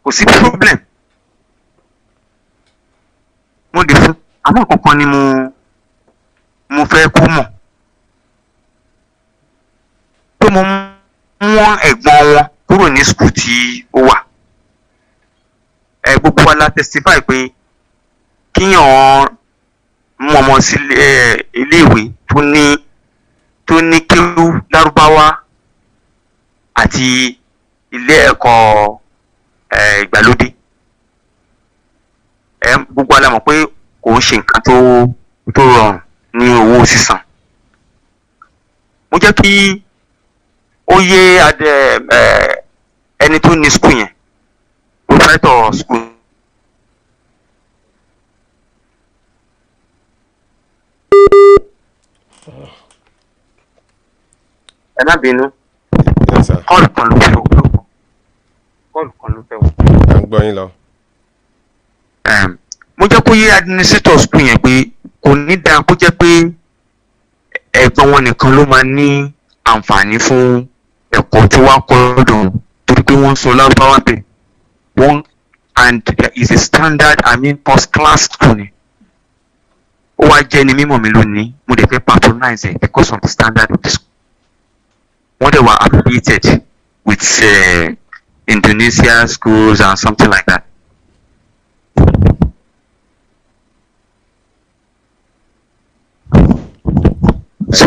kò sí problem, mo lè fún. Àmọ́ kankan ni mo fẹ́ kó mọ̀ pé mo mú ẹ̀gbọ́n wọn kúrò ní school tí ó wà. Ẹ gbogbo wa la testify pé kíyàn mú ọmọ sí iléèwé tó ní kéwú lárúbáwá àti ilé ẹ̀kọ́ ìgbàlódé, ẹ gbogbo wa la mọ̀ pé kò ń ṣe nǹkan tó rọrùn ní owó sísan. Mo jẹ́ kí ó yé adé ẹ ẹni tó ní school yẹn, proprietor school. Ẹ má bínú. Yes, sir. Call kan ló fẹ́ wọ, call kan ló fẹ́ wọ. À ń gbọ́ yín lọ. Mo jẹ́ kó yé administrator school yẹn pé kò ní dáa kó jẹ́ pé ẹ̀gbọ́n wọn nìkan ló máa ní àǹfààní fún ẹ̀kọ́ tí wàá kọ́ lọ́dọ̀ wọn, torí pé wọ́n ń sọ lárúbáwá bẹ̀ wọ́n and is a standard, I mean, first class school ni. Ó wá jẹ́ ni mímọ̀ mi lónìí, mo dẹ̀ fẹ́ patronize ẹ̀ because of the standard of the school. Wọ́n dẹ̀ wà affiliated with Indonesia schools and something like that. So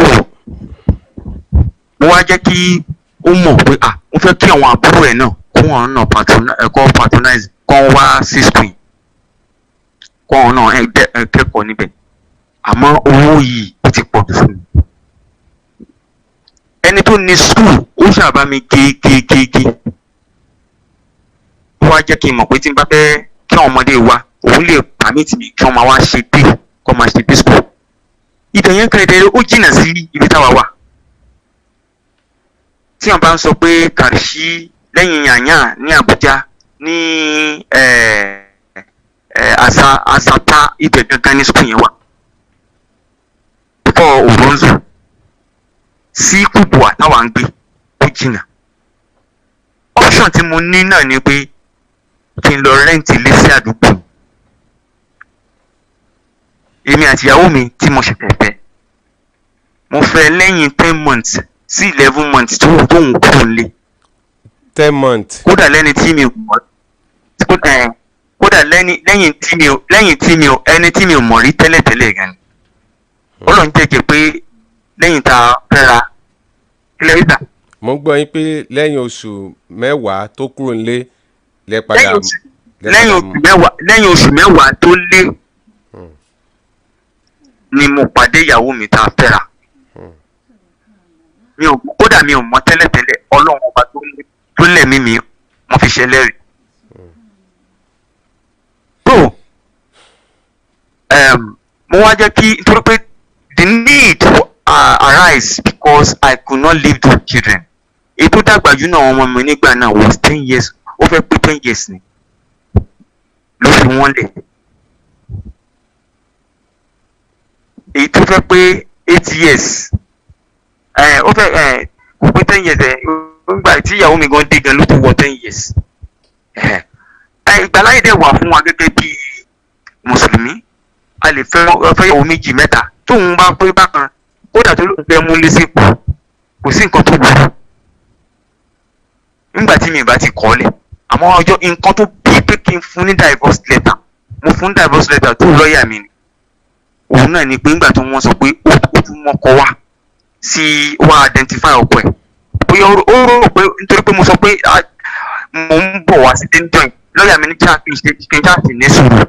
mo wá jẹ́ kí ó mọ̀ pé, ah, mo fẹ́ kí àwọn àbúrò ẹ̀ náà kó wọn náà kó patronize, kó wá sí school, kó wọn náà kẹ́kọ̀ọ́ níbẹ̀, àmọ́ owó yìí ó ti pọ̀ jù fún mi. Ẹni tó ní school ó ṣàbá mi gé gé gé gé. Ó wá jẹ́ kí n mọ̀ pé tí n bá fẹ́ kí àwọn ọmọdé wa, òun lè permit mi kí wọ́n máa wá ṣe dé, kó máa ṣe dé school. Ibẹ̀ yẹn kẹrẹ̀dẹ̀rẹ̀, ó jìnnà sí ibi táwa wà. Tí wọ́n bá ń sọ pé Kàrìṣí lẹ́yìn Yànyàn ní Àbújá ní àṣà àṣàtà, ibẹ̀ gangan ní school yẹn wà, before Oronzo sí Kubwa táwa ń gbé, ó jìnnà. Option tí mo ní náà ni pé kí n lọ rent ilé sí àdúgbò. Èmi àti ìyàwó mi tí mo ṣẹ̀ṣẹ̀ fẹ́, mo fẹ́ lẹ́yìn 10 months sí 11 months tó tóun kúrò nílé. 10 months. Kódà lẹ́ni tí mi ò mọ̀, kódà lẹ́ni lẹ́yìn tí mi ò lẹ́yìn tí mi ò ẹni tí mi ò mọ̀ rí tẹ́lẹ̀tẹ́lẹ̀ gan ni. Ọlọ́run jẹ́jẹ́ pé lẹ́yìn tá a fẹ́ra kílẹ̀ rí gbà. Mo ń gbọ́ yín pé lẹ́yìn oṣù 10 tó kúrò nílé lẹ padà lẹ́yìn oṣù lẹ lẹ́yìn padà oṣù 10, lẹ́yìn oṣù 10 tó lé ni mo pàdé ìyàwó mi tá a fẹ́ra. Mi ò, kódà mi ò mọ̀ tẹ́lẹ̀tẹ́lẹ̀. Ọlọ́run Ọba tó lẹ̀mí mi, mo fi ṣẹlẹ́rìí. So mo wá jẹ́ kí, nítorí pé the need arise because I could not leave those children. Èyí tó dàgbà jù náà, ọmọ mi nígbà náà was 10 years, ó fẹ́ pé 10 years ni ló fi wọ́n lẹ̀. Èyí tó fẹ́ pé 8 years, ẹ̀ ó fẹ́, ẹ̀ kò pé 10 years. Ẹ̀ nígbà tí ìyàwó mi gan dé gan ló tó wọ 10 years. Ẹ̀ ìgbàláyè dẹ̀ wà fún wa gẹ́gẹ́ bí mùsùlùmí, a lè fẹ́ ìyàwó méjì, mẹ́ta. Tóun bá pé bákan, kódà tó lóun fẹ́ mú lé sípò, kò sí nǹkan tó burú nígbà tí mi ì bá ti kọ́ lẹ̀. Àmọ́ ọjọ́ nǹkan tó bí pé kí n fún ní divorce letter, mo fún divorce letter tó lọ́ọ̀yà mi ni, òun náà ni pé nígbà tó wọ́n sọ pé ó tún mọ́kọ wá sí wá identify ọkọ ẹ̀, bóyá ó rò pé nítorí pé mo sọ pé, ah, mo ń bọ̀ wá sí dénjọ́ yìí, lọ́ọ̀yà mi ní kí n ṣe kí n ṣáà sì ní sùúrù.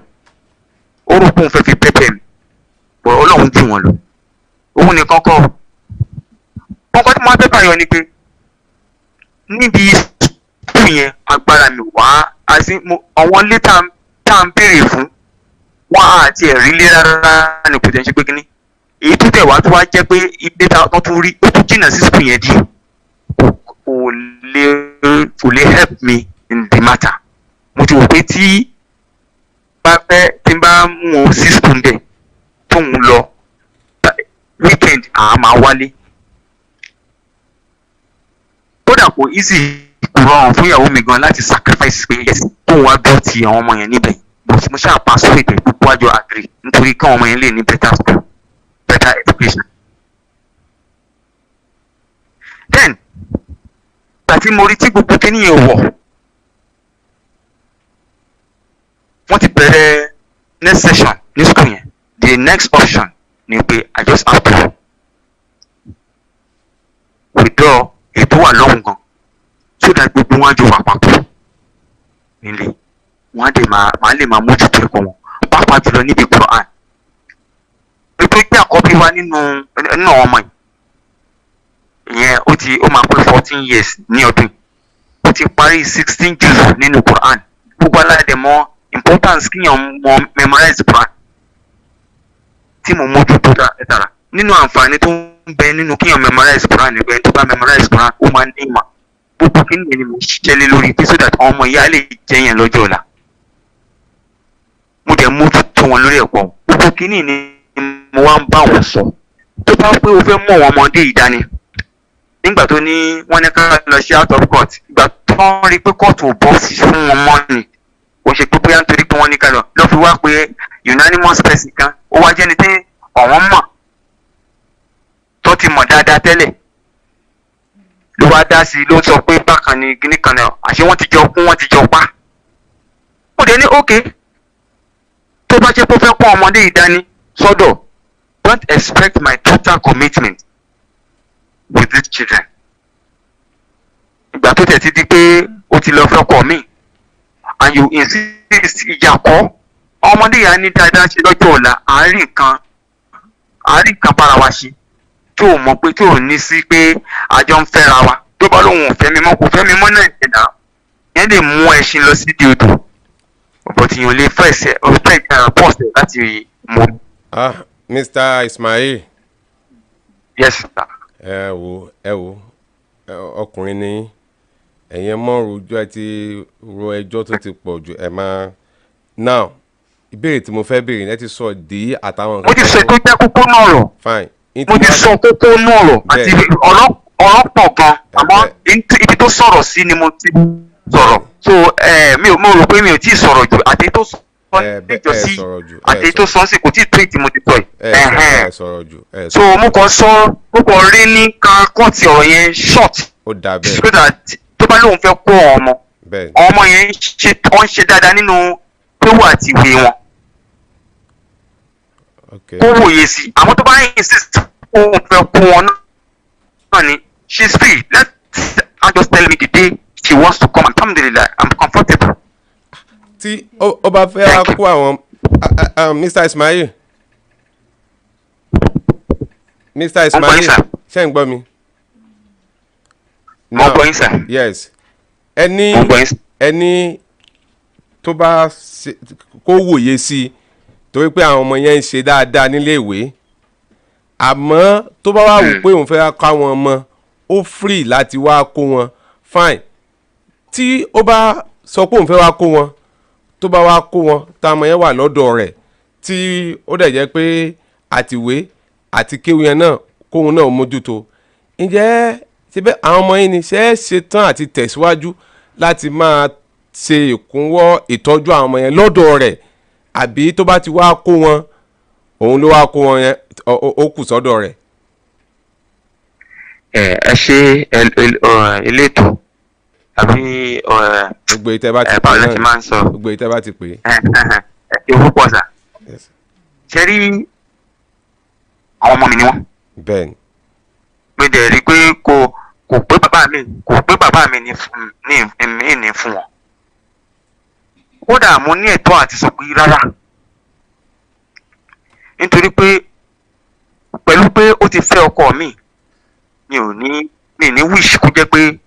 Ó rò pé òun fẹ́ fi pẹ́pẹ́ mi bọ̀. Ọlọ́run jù wọ́n lọ. Òun nìkan kọ́. Nǹkan tí mo wá fẹ́ fàyọ ni pé níbi school yẹn, agbára mi wá àti àwọn ilé tá à ń béèrè fún wọn àti ẹ̀rí lé rárá ni. Kò tẹ̀ ń ṣe pé kínní èyí tó tẹ̀ wá tó wá jẹ́ pé ilé tá wọ́n tún rí, ó tún jìnnà sí school yẹn díẹ̀, kò lè help me in the matter. Mo ti wò pé tí bá fẹ́, tí n bá mú wọn sí school dẹ̀ tóun lọ weekend, àá máa wálé. Kódà kò easy, kò rọrùn fún ìyàwó mi gan láti sacrifice pé yes, kóun wá dúró ti àwọn ọmọ yẹn níbẹ̀, but mo ṣáà persuade ẹ̀, gbogbo àjọ agree, nítorí káwọn ọmọ yẹn lè ní better school, better education. Then gbà tí mo rí tí gbogbo kíní yẹn wọ̀, wọ́n ti bẹ̀rẹ̀ next session ní school yẹn, the next option ni pé I just have to withdraw ètò wà lọ́hùn gan, so that gbogbo wọn á jọ wà papọ̀ nílé, wọn á dẹ̀ máa lè máa mójútó ẹ̀kọ́ wọn, pàápàá jùlọ níbi Quran. Ètò ìgbé àkọ́bí wa nínú àwọn ọmọ yìí ìyẹn, ó máa pé 14 years ní ọdún yìí. Ó ti parí 16 juz nínú Quran. Gbogbo aládẹ mọ importance kíyàn mọ memorize Quran tí mo mójútó dára. Nínú àǹfààní tó ń bẹ nínú kíyàn memorize Quran nígbà tó bá memorize Quran, ó máa ń ní ìmọ̀. Gbogbo kí nìyẹn ni mo ṣiṣẹ́ lé lórí pé so that àwọn ọmọ ìyá lè jẹ́ yẹn lọ́jọ́ ọ̀la. Mo dẹ̀ mójútó wọn lórí ẹ̀kọ́. Gbogbo kíní ni mo wá ń bá wọn sọ. Tó bá pé o fẹ́ mú àwọn ọmọdé yìí dání, nígbà tó ní wọ́n ní ká lọ sí out of court, ìgbà tó ń rí pé kóòtù ò bọ́ sí fún wọn mọ́ ni, kò ṣe pé bóyá nítorí pé wọ́n ní ká lọ lọ́ fi wá pé unanimous person kan, ó wá jẹ́ni tí ọ̀wọ́n mọ̀, tó ti mọ̀ dáadáa tẹ́lẹ̀, ló wá dá sí i, ló sọ pé bákan ni kíní kan náà, àṣé wọ́n ti jọ kún, wọ́n ti jọ pa. Ó dé ní okay, tó bá jẹ́ pé ó fẹ́ pọ́n ọmọdé yìí dání sọ́dọ̀, don't expect my total commitment with these children. Ìgbà tó tẹ̀ ti di pé ó ti lọ fẹ́kọ̀ mi and you insist, ìjà kọ́ ọmọdé yìí á ní dáadáa ṣe lọ́jọ́ ọ̀la. Àárín nǹkan bára wa ṣe tí ò mọ̀ pé tí ò ní sí pé àjọ ń fẹ́ra wa. Tó bá lóun ò fẹ́ mi mọ́, kò fẹ́ mi mọ́ náà. Ẹ̀dá yẹn lè mú ẹṣin lọ sídìí odò, but èèyàn lè fẹ́ ẹsẹ̀ ọ̀fẹ́ pọ̀sẹ̀ láti mú. Ah, Mr. Ismail. Yes sir. Ẹ wo, ọkùnrin ni ẹ̀yin, ẹ mọ̀ rojú, ẹ ti ro ẹjọ́ tó ti pọ̀ jù. Ẹ máa now, ìbéèrè tí mo fẹ́ béèrè, ẹ ti sọ dé àtàwọn Mo ti sọ tó jẹ́ kókó náà rọ̀. Fine. Mo ti sọ kókó náà rọ̀ àti ọ̀rọ̀ pọ̀ gan, àmọ́ ibi tó sọ̀rọ̀ sí ni mo ti sọ̀rọ̀. So mi ò, mo rò pé mi ò tí ì sọ̀rọ̀ jù. Àti tó sọ níjọ sí àti tó sọ sí, kò tí ì tó èyí tí mo ti sọ yìí. Ẹ sọ̀rọ̀ jù ẹ. So mo kàn sọ, mo kàn rí ní ká kọ́ọ̀tì ọ̀rọ̀ yẹn short Ó dà bẹ́ẹ̀. so that tó bá lóun fẹ́ kó ọmọ ọmọ yẹn ń ṣe, wọ́n ń ṣe dáadáa nínú kéwù àti ìwé wọn, kó wòye sí. Àwọn tó bá insist òun fẹ́ kó wọn náà ni, she's free. Let her just tell me the day she wants to come. Alhamdulillah, I'm comfortable. Tí ó bá fẹ́ wá kó àwọn, Mr. Ismail, Mr. Ismail, ṣé ń gbọ́ mi? Mo gbọ́ yín, sir. Yes, ẹni Mo gbọ́ yín, sir. Ẹni tó bá kó wòye sí i, torí pé àwọn ọmọ yẹn ń ṣe dáadáa nílé ìwé, àmọ́ tó bá wà wò pé òun fẹ́ kọ́ àwọn ọmọ, ó free láti wá kó wọn. Fine, tí ó bá sọ pé òun fẹ́ wá kó wọn, tó bá wá kó wọn, táwọn ọmọ yẹn wà lọ́dọ̀ rẹ̀, tí ó dẹ̀ jẹ́ pé àtìwé àti kéwù yẹn náà kóun náà mójútó, ǹjẹ́ síbẹ̀ àwọn ọmọ yìí ni ṣe é ṣe tán àti tẹ̀síwájú láti máa ṣe ìkúnwọ́ ìtọ́jú àwọn ọmọ yẹn lọ́dọ̀ rẹ̀, àbí tó bá ti wá kó wọn, òun ló wá kó wọn yẹn, ó kù sọ́dọ̀ rẹ̀? Ẹ ṣe elétò àbí Gbogbo ìtẹ́ bá ti ẹ pè báwo ló ti náà máa ń sọ? Gbogbo ìtẹ́ bá ti pè é. Ẹ ṣe púpọ̀, sir. Yes. Ṣe rí, àwọn ọmọ mi ni wọ́n. Bẹ́ẹ̀ ni. Mi dẹ̀ rí i pé kò pé bàbá mi, kò pé bàbá mi ní fún ní ní ní fún wọn. Kódà mo ní ẹ̀tọ́ àti sọ pé rárá, nítorí pé pẹ̀lú pé ó ti fẹ́ ọkọ mi, mi ò ní mi ní wish kó jẹ́ pé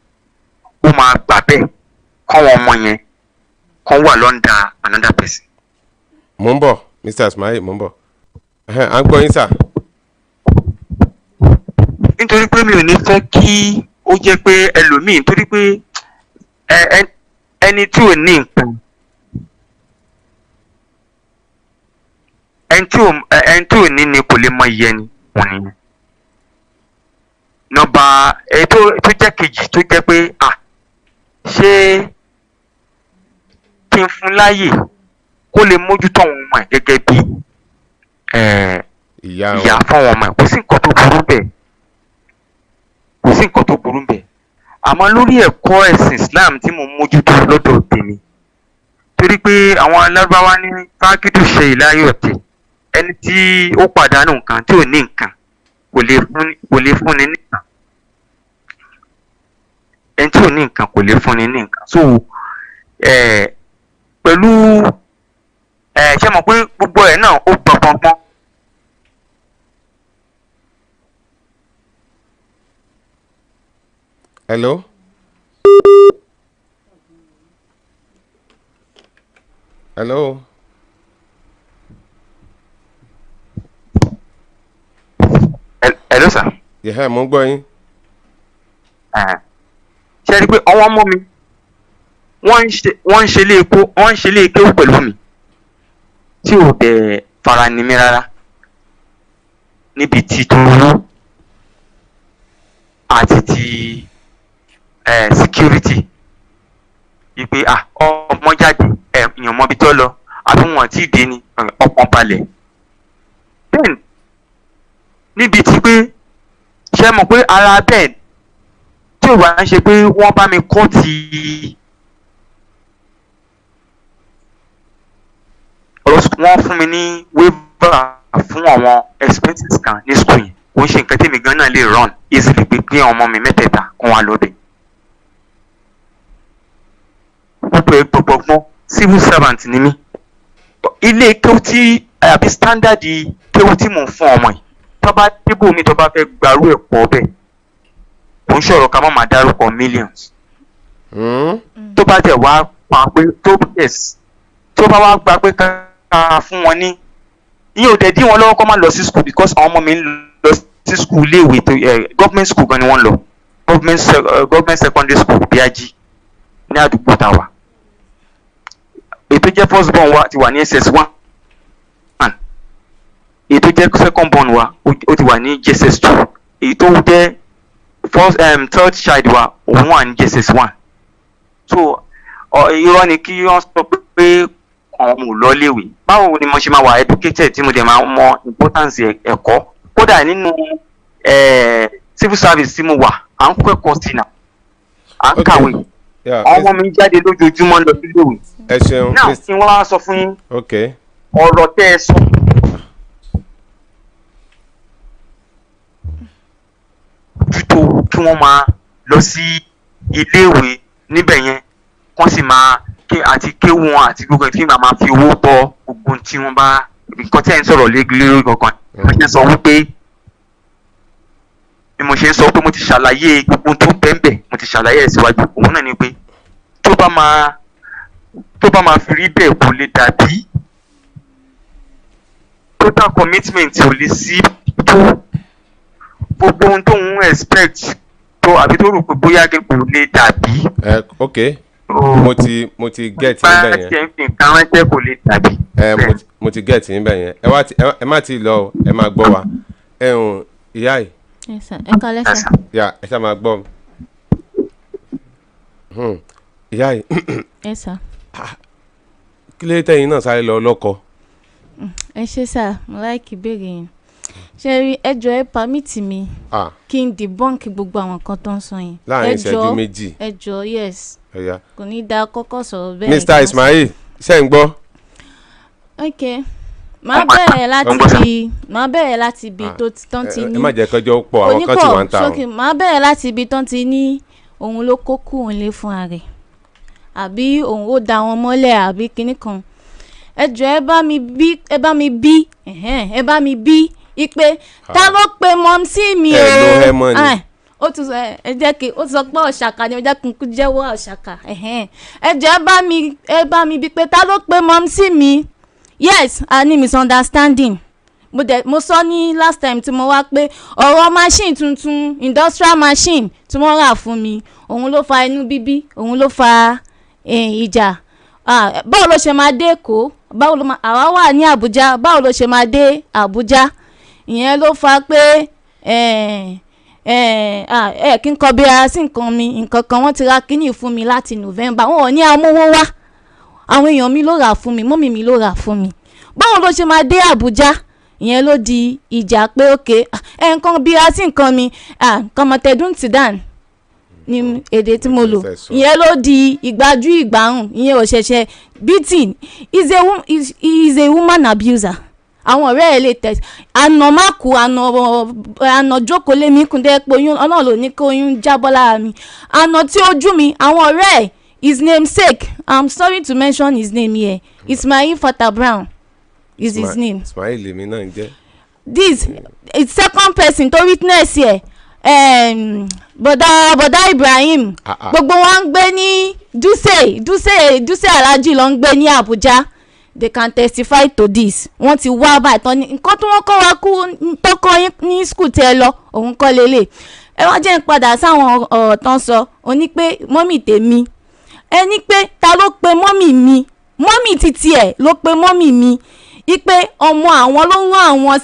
ó máa gbà bẹ́ẹ̀ kọ́ wọn ọmọ yẹn kọ́ wà l'under another person. Mò ń bọ̀, Mr. Ismail, mò ń bọ̀. Ẹhẹ́n, à ń gbọ́ yín, sir. Nítorí pé mi ò ní fẹ́ kí ó jẹ́ pé ẹlòmíì, nítorí pé ẹni tí ò ní nǹkan, ẹni tí ò ní ni kò lè mọ iye ẹni wọn nìyẹn. Nọ́mbà èyí tó jẹ́ kejì, tó jẹ́ pé à ṣé kí n fún láàyè kó lè mójútó àwọn ọmọ ẹ̀ gẹ́gẹ́ bí ìyá ìyá wọn. fáwọn ọmọ ẹ̀, kò sí nǹkan tó burú bẹ́ẹ̀, kò sí nǹkan tó burú bẹ́ẹ̀. Àmọ́ lórí ẹ̀kọ́ ẹ̀sìn Islam tí mo mójútó lọ́dọ̀ tèmi, torí pé àwọn alárúbáwá ní fákìtù ṣe ìláyọ̀ tẹ̀, ẹni tí ó pàdánù nǹkan, tí ò ní nǹkan, kò lè fúnni ní nǹkan. Ẹni tí ò ní nǹkan kò lè fúnni ní nǹkan. So pẹ̀lú ṣé mọ̀ pé gbogbo ẹ̀ náà ó gbọ̀ngbọ̀ngbọ̀n. Hello. Hello. Hello, sir. Yẹ̀hẹ́, mò ń gbọ́ yín. Ṣe rí i pé àwọn ọmọ mi, wọ́n ń ṣe ilé epo, wọ́n ń ṣe ilé kéwú pẹ̀lú mi, tí ò dẹ̀ fara ni mí rárá níbi tí tòwú àti ti security, wípé ah, ọmọ jáde ẹ, èèyàn mọ ibi tó lọ àbí wọn tí ì dé ni, ọkàn balẹ̀. Then níbi tí pé, ṣe mọ̀ pé ara bẹ́ẹ̀, tí ò bá ń ṣe pé wọ́n bá mi kọ́ ti ọ̀rọ̀ school, wọ́n fún mi ní waiver fún àwọn expenses kan ní school yẹn. Kò ń ṣe nǹkan tèmi gan náà lè run easily pé kí àwọn ọmọ mi mẹ́tẹ̀ẹ̀ta kún wa lọ́bẹ̀. Gbogbo ẹ̀ gbọ̀gbọ̀gbọ́n, civil servant ni mí. Ilé kéwú tí àbí standard kéwú tí mò ń fún ọmọ yìí, tó bá débò mi, tó bá fẹ́ gbarú ẹ̀ pọ̀ bẹ́ẹ̀, kò ń ṣọ̀rọ̀ ká má máa dárúkọ millions. Tó bá tẹ̀ wá pa pé tó, yes, tó bá wá gba pé ká fún wọn ní, ìyẹn ò dẹ̀ dí wọn lọ́wọ́ kó má lọ sí school, because àwọn ọmọ mi ń lọ sí school, iléèwé tó government school gan ni wọ́n lọ, government secondary school Bíájí ní àdúgbò tá a wà. Èyí tó jẹ́ first born wa ti wà ní SS1, èyí tó jẹ́ second born wa ó ti wà ní JSS2, èyí tó jẹ́ first third child wa, òun wà ní JSS1. So irọ́ ni kí wọ́n sọ pé àwọn ọmọ ò lọ léèwé. Báwo ni mo ṣe máa wà educated tí mo dẹ̀ máa mọ importance ẹ̀kọ́? Kódà nínú civil service tí mo wà, à ń kọ́ ẹ̀kọ́ sí náà, à ń kàwé. Àwọn ọmọ mi jáde lójoojúmọ́ lọ sí léèwé. Ẹ ṣeun. Náà kí wọ́n á sọ fún yín ọ̀rọ̀ tẹ́ ẹ sọ. Jútó kí wọ́n máa lọ sí iléèwé níbẹ̀ yẹn, kán sì máa ké àti kéwú wọn àti gbogbo ẹ̀, tí màá máa fi owó bọ gbogbo tí wọ́n bá nǹkan tí ẹ̀ ń sọ̀rọ̀ lé lórí gangan. Mo ṣe ń sọ wípé bí mo ṣe ń sọ pé mo ti ṣàlàyé gbogbo tó bẹ́ẹ̀ bẹ́ẹ̀, mo Mo ti ṣàlàyé ẹ̀ síwájú. Òun náà ni pé tó bá máa fi rí bẹ́ẹ̀, kò lè dàbí total commitment ò lè sí tó gbogbo ohun tóun expect tó àbí tó rò pé bóyá kò lè dàbí. Ẹ ok, mo ti get bá yín bẹ́ẹ̀ yẹn. Tiẹ̀ ń fi nǹkan ránṣẹ́, kò lè dàbí. Ẹ mo ti get yín bẹ́ẹ̀ yẹn. Ẹ wá ti ẹ má ti lọ o, ẹ máa gbọ́ wa. Ẹ hùn ìyá yìí. Yes, sir. Ẹ kálẹ́ sir. Yà, ẹ ṣáà máa gbọ́. Ìyá yìí. Yes, sir. Kí ló tẹ̀yìn náà sáré lọ lọ́kọ? Ẹ ṣé sir, mo like ìbéèrè yẹn. Ṣe rí, ẹ jọ̀ọ́, ẹ permit mi kí n debunk gbogbo àwọn nǹkan tó ń sọ yẹn. Láàrin Ẹ ìṣẹ́jú jọ̀ọ́, 2. Ẹ jọ̀ọ́, yes. Ọ̀ya. Kò ní dáa kọ́kọ́ sọ̀rọ̀ bẹ́ẹ̀. Mr. Ismail, ṣe ń gbọ́? Ok, màá bẹ̀rẹ̀ láti bi tó ti tán ti ẹ ní má jẹ́ kọjọ́ pọ̀, àwọn kan tí wà ń ta o. Sókè, màá bẹ̀rẹ̀ láti ibi tán ti ní òun ló kó kú òun lé fúnra rẹ̀, àbí òun ó da wọn mọ́lẹ̀, àbí kinní kan. Ẹ jọ̀ọ́, ẹ bá mi bí ẹ̀hẹ́n, ẹ bá mi bí ipe ta ló pe mumsy mi o? Ẹ ló ẹ mọ́ ni. Ah, ó tún sọ, ẹ jẹ́ kí ó sọ pé ọ̀ṣàkà ni, ó jẹ́ kí n kú jẹ́wọ́ ọ̀ṣàkà. Ẹ̀hẹ́n. Ẹ jọ̀ọ́, ẹ bá mi bí pé ta ló pe mumsy mi? Yes, a ní misunderstanding. Mo dẹ̀ mo sọ ní last time tí mo wá pé ọ̀rọ̀ machine tuntun, industrial machine tí wọ́n rà fún mi, òun ló fa inú bíbí, òun ló fa ìjà. Ah, báwo ló ṣe máa dé Èkó? Báwo ló máa, àwa wà ní Àbújá, báwo ló ṣe máa dé Àbújá? Ìyẹn ló fa pé ẹ kí n kọ bí ara sí nǹkan mi, nǹkan kan. Wọ́n ti ra kíní fún mi láti November, wọn ò ní amówó wá. Àwọn èèyàn mi ló rà fún mi, mummy mi ló rà fún mi. Báwo ló ṣe máa dé Àbújá? Ìyẹn ló di ìjà pé ok, ẹ nǹkan bí a sí nǹkan mi, nǹkan mọ̀tẹ́dún ti dàn ní èdè tí mo lò. Fẹ́ sọ. Ìyẹn ló di ìgbájú ìgbáhùn. Ìyẹn ò ṣẹ̀ṣẹ̀ beating. Is a woman abuser. Àwọn ọ̀rẹ́ ẹ̀ lè tẹ̀ àná má kú, àná àná jókòó lé mi kún dẹ́ pé oyún Ọlọ́run ló ní kó oyún jábọ́ lára mi, àná tí ojú mi. Àwọn ọ̀rẹ́ ẹ̀, his namesake, I'm sorry to mention his name here, Ismail Fata Brown is his name. Ismail lèmi náà ń jẹ́. This it's second person to witness here, bọ̀dá Ibrahim. Ah, ah. Gbogbo wọn ń gbé ní Dutse Dutse Dutse, Alhaji ló ń gbé ní Abuja. They can testify to this. Wọ́n ti wá báyìí tán ní nǹkan tí wọ́n kọ́ wa kú tọkọ yín ní school tẹ́ ẹ lọ, òun kọ́ lélẹ̀. Ẹ wá jẹ́ n padà sáwọn ọ̀rọ̀ tán sọ. Ó ní pé mummy tèmi, ẹ ní pé ta ló pe mummy mi? Mummy títí ẹ̀ ló pe mummy mi ipe ọmọ àwọn ló rán àwọn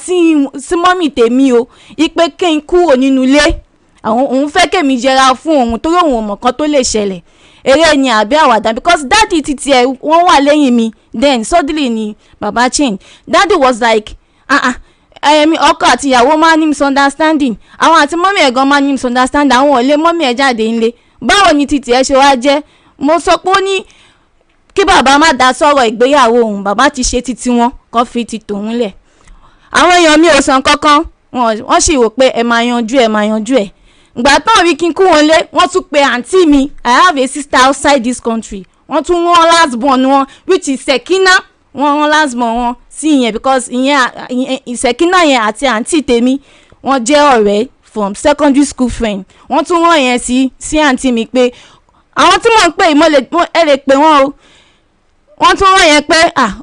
sí mummy tèmi o, ipe kí n kúrò nínú ilé àwọn, òun fẹ́ kèmí yẹra fún òun torí òun ò mọ̀ kan tó lè ṣẹlẹ̀, eré ni àbí àwàdà, because daddy títí ẹ̀ wọ́n wà lẹ́yìn mi. Then suddenly ni baba change. Daddy was like, "Ah ah, ẹ̀mí ọkọ àti ìyàwó máa ní misunderstanding, àwọn àti mummy ẹ̀ gan máa ní misunderstanding, àwọn ò lè mummy ẹ̀ jáde ńlé, báwo ni títí ẹ̀ ṣe wá jẹ́?" Mo sọ pé ó ní kí bàbá má dá sọ̀rọ̀ ìgbéyàwó òun, bàbá ti ṣe títí wọn, kó fi ti tòun lẹ̀. Àwọn èèyàn mi ò sàn kankan, wọ́n sì rò pé ẹ máa yanjú ẹ, máa yanjú ẹ. Ìgbà tán rí kí n kú wọn lé, wọ́n tún pe àǹtí mi. I have a sister outside this country. Wọ́n tún rán last born wọn, which is Sekina. Wọ́n rán last born wọn sí ìyẹn because ìyẹn Sekina yẹn àti àǹtí tèmi, wọ́n jẹ́ ọ̀rẹ́ from secondary school friend. Wọ́n tún rán yẹn sí àǹtí mi pé àwọn tí mò ń pè yìí, mo lè ẹ lè pè wọ́n o. Wọ́n tún rán yẹn pé, ah,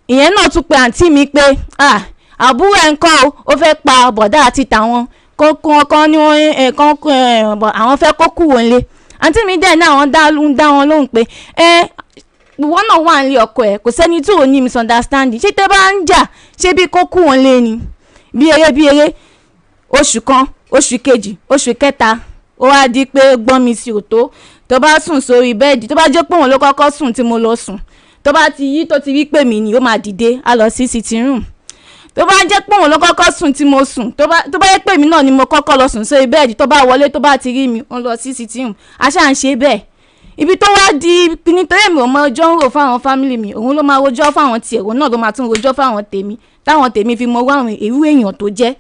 ìyẹn náà tún pe àǹtí mi pé, ah, àbúrò ẹ̀ ń kọ́ o, ó fẹ́ pa bọ̀dá àti tàwọn kó kán ní wọ́n ẹ̀ kán ẹ̀ bọ̀, àwọn fẹ́ kó kúrò nílé. Àǹtí mi dẹ̀ náà wọ́n dá ń dá wọn lóhùn pé ẹ ìwọ náà wà nílé ọkọ ẹ, kò sẹ́ni tí ò ní misunderstanding. Ṣé tẹ́ bá ń jà, ṣé bí kó kúrò nílé ni? Bí eré bí eré, oṣù kan, oṣù kejì, oṣù kẹta, ó wá di pé gbọ́n mi sí òtó. Tó bá sùn sórí bed, tó bá jẹ́ pé òun ló kọ́kọ́ sùn tí mo lọ sùn, tó bá ti yí tó ti rí pè mí ni, ó máa dìde, á lọ sí sitting room. Tó bá jẹ́ pé òun ló kọ́kọ́ sùn tí mo sùn, tó bá jẹ́ pé èmi náà ni mo kọ́kọ́ lọ sùn sórí bed, tó bá wọlé, tó bá ti rí mi, ó ń lọ sí sitting room. A ṣáà ń ṣe bẹ́ẹ̀. Ibi tó wá di nítorí èmi ò mọ ọjọ́ ń rò fáwọn family mi, òun ló máa rojọ́ fáwọn tiẹ̀, òun náà ló máa tún rojọ́ fáwọn tèmi, táwọn tèmi fi mọ àwọn irú èèyàn tó jẹ́.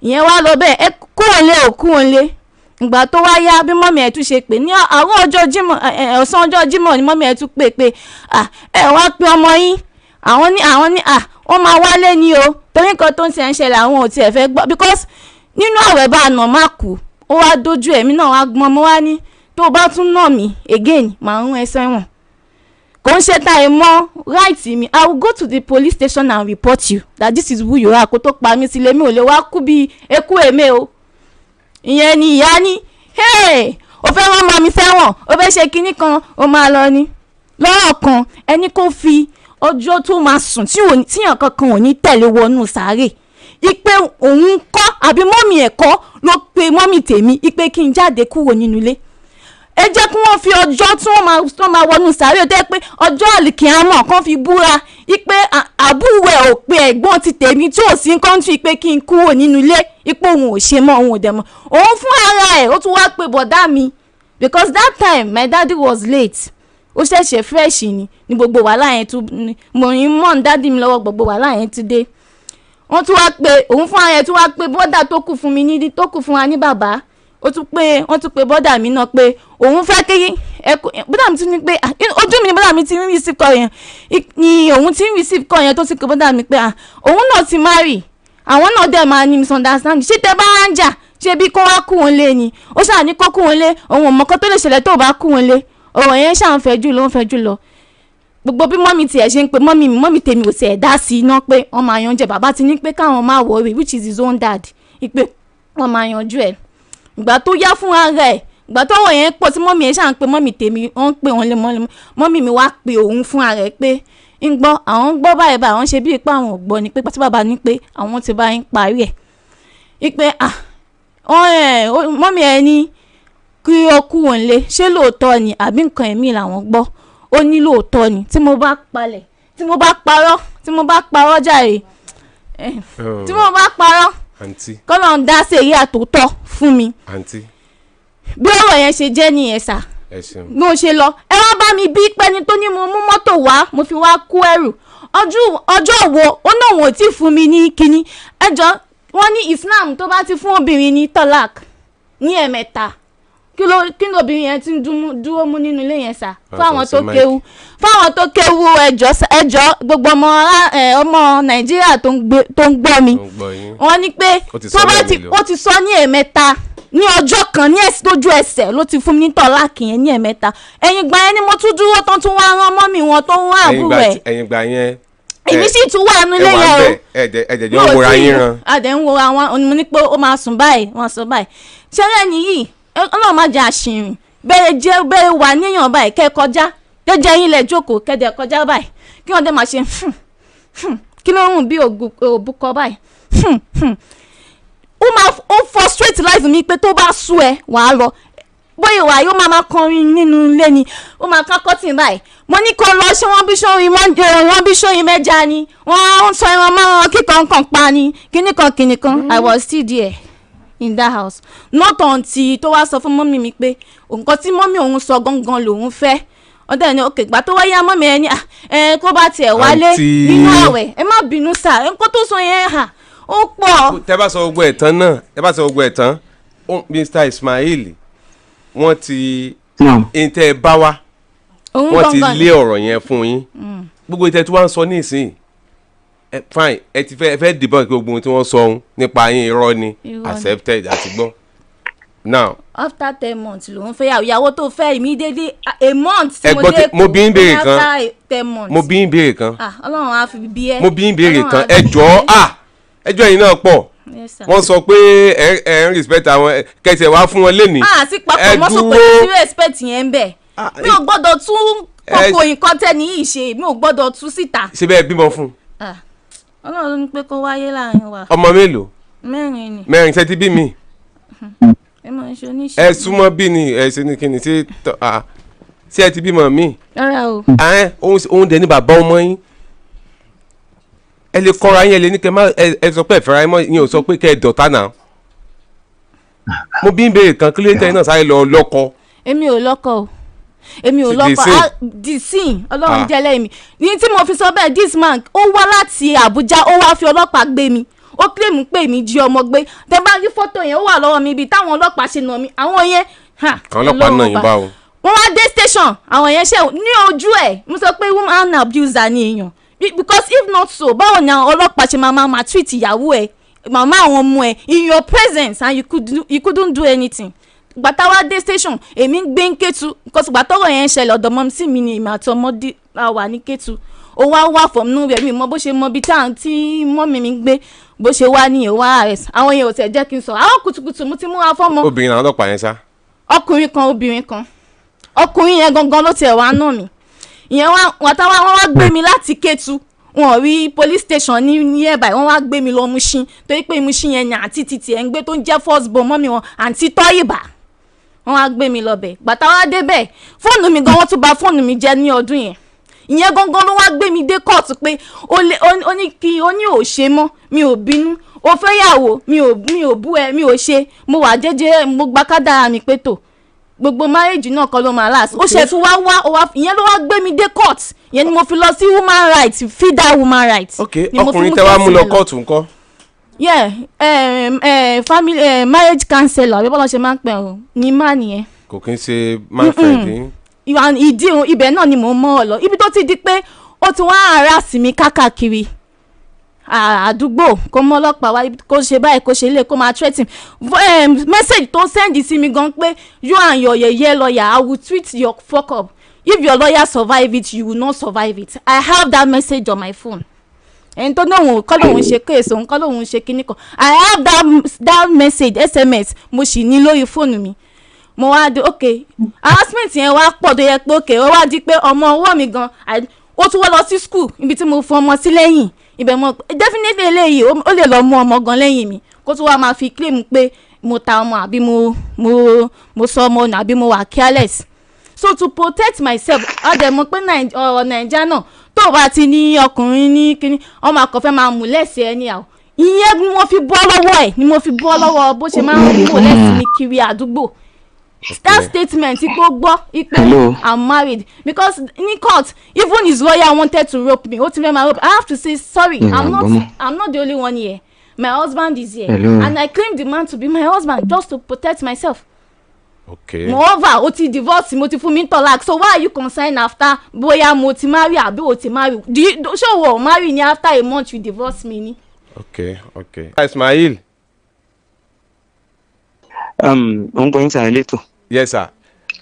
Ìyẹn wá lọ bẹ́ẹ̀. Ẹ kúrò lé ò kúrò lé. Ìgbà tó wá yá, bí mummy ẹ̀ tún ṣe pè ní àárọ̀ ọjọ́ Jímọ̀, ọ̀sán ọjọ́ Jímọ̀ ni mummy ẹ̀ tún pè pé, à ẹ wá pé ọmọ yín. Àwọn ní à wọ́n máa wálé ni o, torí nǹkan tó ń ṣe ń ṣẹlẹ̀, àwọn ò tiẹ̀ fẹ́ gbọ́ because nínú àwẹ̀ bá àná má kú. Ó wá dójú ẹ̀mí náà wá gbọ́n. Mo wá ní Tó o bá tún nà mí again, màá rún ẹ sẹ́wọ̀n. Kò ń ṣe tá ẹ mọ́ right mi. I will go to the police station and report you that this is who you are. Kó tó pa mí sílé, mi ò lè wá kú bí eku èmé o. Ìyẹn ni ìyá ní, "Hey, o fẹ́ rán ọmọ mi sẹ́wọ̀n, o fẹ́ ṣe kinní kan, o máa lọ ni." Lọ́rọ̀ kan, ẹni kò fi ọjọ́ tó máa sùn tí tíyàn kankan ò ní tẹ̀lé wọnú sàárè, ipe òun kọ́ àbí mummy ẹ̀ kọ́ ló pe mummy tèmi ipe kí n jáde kúrò nínú ilé. Ẹ jẹ́ kí wọ́n fi ọjọ́ tí wọ́n máa tó máa wọnú sàárè, tó yẹ pé ọjọ́ àlìkìámọ̀ kan, fi búra ipe àbúrò ẹ̀ ò pe ẹ̀gbọ́n ti tèmi tí ò sí country pé kí n kúrò nínú ilé, ipò òun ò ṣe mọ́, òun ò dẹ̀ mọ́. Òun fún ara ẹ̀, ó tún wá pe bọ̀dá mi, because that time my daddy was late. Ó ṣẹ̀ṣẹ̀ fresh ni gbogbo wàhálà yẹn tún mo ń mọ̀ ń daddy mi lọ́wọ́. Gbogbo wàhálà yẹn ti dé, wọ́n tún wá pé òun fún ara ẹ̀, tún wá pé bọ́dà tó kù fún mi ní, tó kù fún wa ní bàbá. Ó tún pé, wọ́n tún pé bọ́dà mi náà pé òun fẹ́ kí ẹkọ bọ́dà mi tún ní pé, ah, ojú mi ni bọ́dà mi ti ń receive call yẹn, ni òun ti ń receive call yẹn, tó ti pé bọ́dà mi pé, ah, òun náà ti marry, àwọn náà dẹ̀ máa ní misunderstanding. Ṣé tẹ bá ń jà, ṣé bí kó wá kú wọn lé ni? Ó ṣáà ní kó kú wọn lé, òun ò mọ̀ kó tó lè ṣẹlẹ̀ tó bá kú wọn lé. Ọ̀rọ̀ yẹn ṣáà ń fẹ́ jù ló ń fẹ́ jù lọ. Gbogbo bí mummy tiẹ̀ ṣe ń pe mummy mi, mummy tèmi ò tiẹ̀ dá sí iná pé wọ́n máa yanjú ẹ̀. Bàbá ti ní pé káwọn máa worry, which is his own dad, ìpè wọ́n máa yanjú ẹ̀. Ìgbà tó yá fún ara ẹ̀, ìgbà tọ́wọ́ yẹn pọ̀ tí mummy ẹ̀ ṣáà ń pe mummy tèmi, wọ́n ń pè wọ́n lemọ́lemọ́, mummy mi wá pe òun fún ara ẹ̀ pé ń gbọ́, àwọn ń gbọ́ báyìí báyìí. Àwọn ṣe bí pé àwọn ò gbọ́ ni, pé tí bàbá ní pé àwọn ti bá yín parí ẹ̀, ìpè, ah, mummy ẹ̀ ní kí ó kú wọn lé, ṣé lóòótọ́ ni àbí nǹkan ẹ̀mí làwọn gbọ́? Ó ní lóòótọ́ ni. Tí mo bá palẹ̀, tí mo bá parọ́, tí mo bá parọ́ jàre, tí mo bá parọ́, Àǹtí. Kọ́lọ̀ ń dá sèrí àtòótọ́ fún mi. Àǹtí. Bí ọ̀rọ̀ yẹn ṣe jẹ́ nìyẹn sà. Ẹ ṣeun. Bí mo ṣe lọ, ẹ wá bá mi bí pẹ́ni tó ní mo mú mọ́tò wá, mo fi wá kó ẹrù ọjọ́ wo, ó náà wọ́n ti fún mi ní kínní. Ẹjọ́, wọ́n ní Islam, tó bá ti fún obìnrin ní talaq ní ẹ̀mẹ́ta, kí ló obìnrin yẹn ti ń dúró mú nínú ilé yẹn sà? Fáwọn tó kéwu, fáwọn tó kéwu, ẹjọ́, ẹjọ́, gbogbo ọmọ ọmọ Nàìjíríà tó ń gbọ́ mi, wọ́n ní pé tó bá ti, ó ti sọ ní ẹ̀mẹ́ta ní ọjọ́ kan, ní ẹ̀sìn lójú ẹsẹ̀ ló ti fún mi ní talaq yẹn ní ẹ̀mẹ́ta. Ẹ̀yìn ìgbà yẹn ni mo tún dúró tán, tún wá rán mummy wọn tó ń wá àbúrò ẹ̀. Ẹ̀yìn ìgbà yẹn. Èmi sì tún wà nílé yẹn o. Ẹ̀jẹ̀ jọ ń wora yín ran. Àdẹ̀ ń wora wọn. Mo ní pé ó máa sùn báyìí, wọ́n sọ báyìí. Ṣẹlẹ̀ nìyí, Ọlọ́run má jẹ́ àṣìrìn bẹ́ẹ̀ jẹ́ bẹ́ẹ̀ wà níyàn báyìí, kẹ́ kọjá jẹ́jẹ́ yín lẹ̀ jókòó, kẹ́dẹ̀ kọjá báyìí, kí wọ́n dẹ̀ máa ṣe kí ló ń rùn bí òbúkọ báyìí. Ó máa ó frustrate life mi pé tó bá sú ẹ, wàá lọ. Bóyá ìwà yóò máa kọrin nínú ilé ni, ó máa ká cotton báyìí. Mo ní kó lọ, ṣé wọ́n bí sóyin, wọ́n bí sóyin mẹ́ja ni, wọ́n ń sọ ẹran márùn kíkan kan pa ni, kíní kan kíní kan. I was still there in that house, not until tó wá sọ fún mummy mi pé nǹkan tí mummy òun sọ gangan lòun fẹ́. Ọdẹ ni òkè. Ìgbà tó wáyé, mummy ẹ ní ẹ kó bá tiẹ̀ wálé Àǹtí. nínú àwẹ̀. Ẹ má bínú sà, nǹkan tó sọ yẹn hà ó pọ̀. Tẹ́ bá sọ gbogbo ẹ̀ tán náà, tẹ́ bá sọ gbogbo ẹ̀ tán, Mr Ismail, wọ́n ti ntẹ́ ẹ bá wa Òun wọ́n ti gangan lé ọ̀rọ̀ yẹn fún yín. Gbogbo ìtẹ́ tí wọ́n ń sọ ní ìsìn, ẹ fine, ẹ ti fẹ́, ẹ fẹ́ debunk pé gbogbo ohun tí wọ́n sọ ohun nípa yín, irọ́ ni. Irọ́ ni. Accepted, àti gbọ́ now. After 10 months lòun fẹ́ yàwó, ìyàwó tó fẹ́ immediately a month tí Ẹ mo gbọ́ dé. Mo bí ń béèrè kan. After 10 months. Mo bí ń béèrè kan. Ah, Ọlọ́run á fi bí ẹ. Mo bí ń béèrè Ọlọ́run kan. á Ẹ fi jọ̀ọ́ bí ẹ. Ah, ẹjọ́ yìí náà pọ̀. Yes, sir. Wọ́n sọ pé ẹ ń respect àwọn, kẹsẹ̀ wá fún wọn lénìí. Ah, sí papọ̀ Ẹ mọ́ sọ pé dúró. sí respect yẹn ń bẹ̀. Ah, Mi ò gbọ́dọ̀ tún kókó nǹkan tẹ́ni yìí ṣe, mi ò gbọ́dọ̀ tú síta. Ṣe bẹ́ẹ̀ bímọ fún un? Ah, Ọlọ́run ló ní pé kó wáyé láàrin wa. Ọmọ mélòó? Mẹ́rin ni. Mẹ́rin. Ṣe ti bí mi? Ẹ máa ń ṣe oníṣẹ́. Ẹ súnmọ́ bí ni ẹ ṣe ní kíni ṣé ah, ṣé ẹ ti bímọ mi? Rárá o. Ẹ òun dẹ̀ ní bàbá ọmọ yín. Ẹ lè kọ́ra yín, ẹ lè ní kẹ́ má ẹ sọ pé ẹ fẹ́ra yín mọ́, yín ò sọ pé kẹ́ ẹ dọ̀tá náà. Mo bí ń béèrè kan, kí ló dé tẹ́yìn náà sáré lọ lọ́kọ? Èmi ò lọ́kọ o, èmi ò Ti lọ́kọ. di sin? Ah, di sin. Ọlọ́run Ah. jẹ́ lẹ́yìn mi ní tí mo fi sọ bẹ́ẹ̀. This man, ó wá láti Àbújá, ó wá fi ọlọ́pàá gbé mi, ó claim pé mi jí ọmọ gbé. Tẹ bá rí fọ́tò yẹn, ó wà lọ́wọ́ mi, ibi táwọn ọlọ́pàá ṣe nà mí, àwọn yẹn ha, Àwọn ọlọ́pàá Ọlọ́run náà yín ọba. báwo? Wọ́n wá dé station, àwọn yẹn ṣe ní ojú ẹ̀. Mo sọ pé woman abuser ni èèyàn. Because if not so, báwo ni àwọn ọlọ́pàá ṣe máa treat ìyàwó ẹ̀, màmá àwọn ọmọ ẹ̀ in your presence, and you couldn't do anything? Gbàtà wá dé station, èmi ń gbé ń Kétu, because gbàtọ́rọ̀ yẹn ń ṣẹlẹ̀, ọ̀dọ̀ mọ́ sí mi ni èmi àti ọmọdé a wà ní Kétu. Ó wá wá from nowhere, mi mọ bó ṣe mọ ibi tá à ń tí mummy mi ń gbé. Bó ṣe wá nìyẹn, wá arrest àwọn yẹn. Ò tẹ̀ jẹ́ kí n sọ àwọn kùtùkùtù mo ti múra fọ́mọ. Obìnrin làwọn ọlọ́pàá yẹn sá? Ọkùnrin kan, obìnrin kan. Ọkùnrin yẹn gangan ló tiẹ̀ wá nà mí. Ìyẹn wá wọ́n tá wá, wọ́n wá gbé mi láti Kétu, wọn ò rí police station ní nearby, wọ́n wá gbé mi lọ Mushin, torí pé Mushin yẹn ni àǹtí títì ẹ̀ ń gbé, tó ń jẹ́ first born mummy wọn, àǹtí Tọ́yìnbá. Wọ́n wá gbé mi lọ bẹ̀. Gbàtà wá débẹ̀, fóònù mi gan, wọ́n tún bà fóònù mi jẹ́ ní ọdún yẹn. Ìyẹn gangan ló wá gbé mi dé kóòtù pé ó lé ó ní kí ó ní ò ṣe mọ́. Mi ò bínú, ó fẹ́ yàwó, mi ò bú ẹ, mi ò ṣe, mo wà jẹ́jẹ́, mo gba kádàrá mi pé tó gbogbo marriage náà kọ́ ló máa last. Ó ṣe tún wá wá ó wá, ìyẹn ló wá gbé mi dé court. Ìyẹn ni mo fi lọ sí human rights, FIDA human rights. Ok. Ni mo fi Ọkùnrin mú tẹ wá mú case lọ yẹn lọ. kóòtù ńkọ́? Yeah, family marriage counselor, àbí bọ́lá ṣe máa ń pè ọ́ ní má nìyẹn. Kò kí ń ṣe man friend yín? Ìdí ibẹ̀ náà ni mò ń mọ́ ọ lọ, ibi tó ti di pé ó ti wá harass mi kákàkiri àdúgbò, kó mọ́ ọlọ́pàá wá, kó ṣe báyìí, kó ṣe ilé, kó máa threaten. Message tó send sí mi gan pé, "You and your yeye lawyer, I will tweet your fuck up. If your lawyer survive it, you will not survive it." I have that message on my phone. Ẹni tó náà òun kọ́ lòun ṣe case, òun kọ́ lòun ṣe kíní kan. I have that message, SMS, mo sì ní lórí fóònù mi. Mo wá di, ok, harassment yẹn wá pọ̀ tó yẹ pé, ok, ó wá di pé ọmọ ọwọ́ mi gan, ó tún wá lọ sí school ibi tí mo fún ọmọ sí lẹ́yìn ibẹ̀. Mo definitely eléyìí, ó lè lọ mú ọmọ gan lẹ́yìn mi, kó tún wá máa fi claim pé mo ta ọmọ, àbí mo sọ ọmọ nù, àbí mo wà careless. So to protect myself, ọdẹ mọ̀ pé ọ̀rọ̀ Nàìjíríà náà, tó o bá ti ní ọkùnrin ní kíní, ọmọ akọ̀fẹ́ máa mú lẹ́sẹ̀ ẹ ní àwọn. Ìyẹn ni mo fi bọ́ lọ́wọ́ ẹ̀, ni mo fi bọ́ lọ́wọ́ bó ṣe máa ń mú lẹ́sìn mi kiri àdúgbò. That statement pé ó gbọ́ pé Hello. I'm married, because ní court, even his lawyer wanted to rope me. Ó ti fẹ́ máa rope. I have to say sorry, I'm not Àgbọ́mọ́. I'm not the only one here, my husband is here. Hello. And I claim the man to be my husband just to protect myself. Moreover, o ti divorce, mo ti fún mi talaq, so why are you concerned after bóyá mo ti marry àbí o ti marry? Do you ṣé o wò marry ni after a month you divorce me ni? Ok, Ismail. Ó ń gbọ́ yín sàrẹ́ lẹ́tọ̀. Yes sir.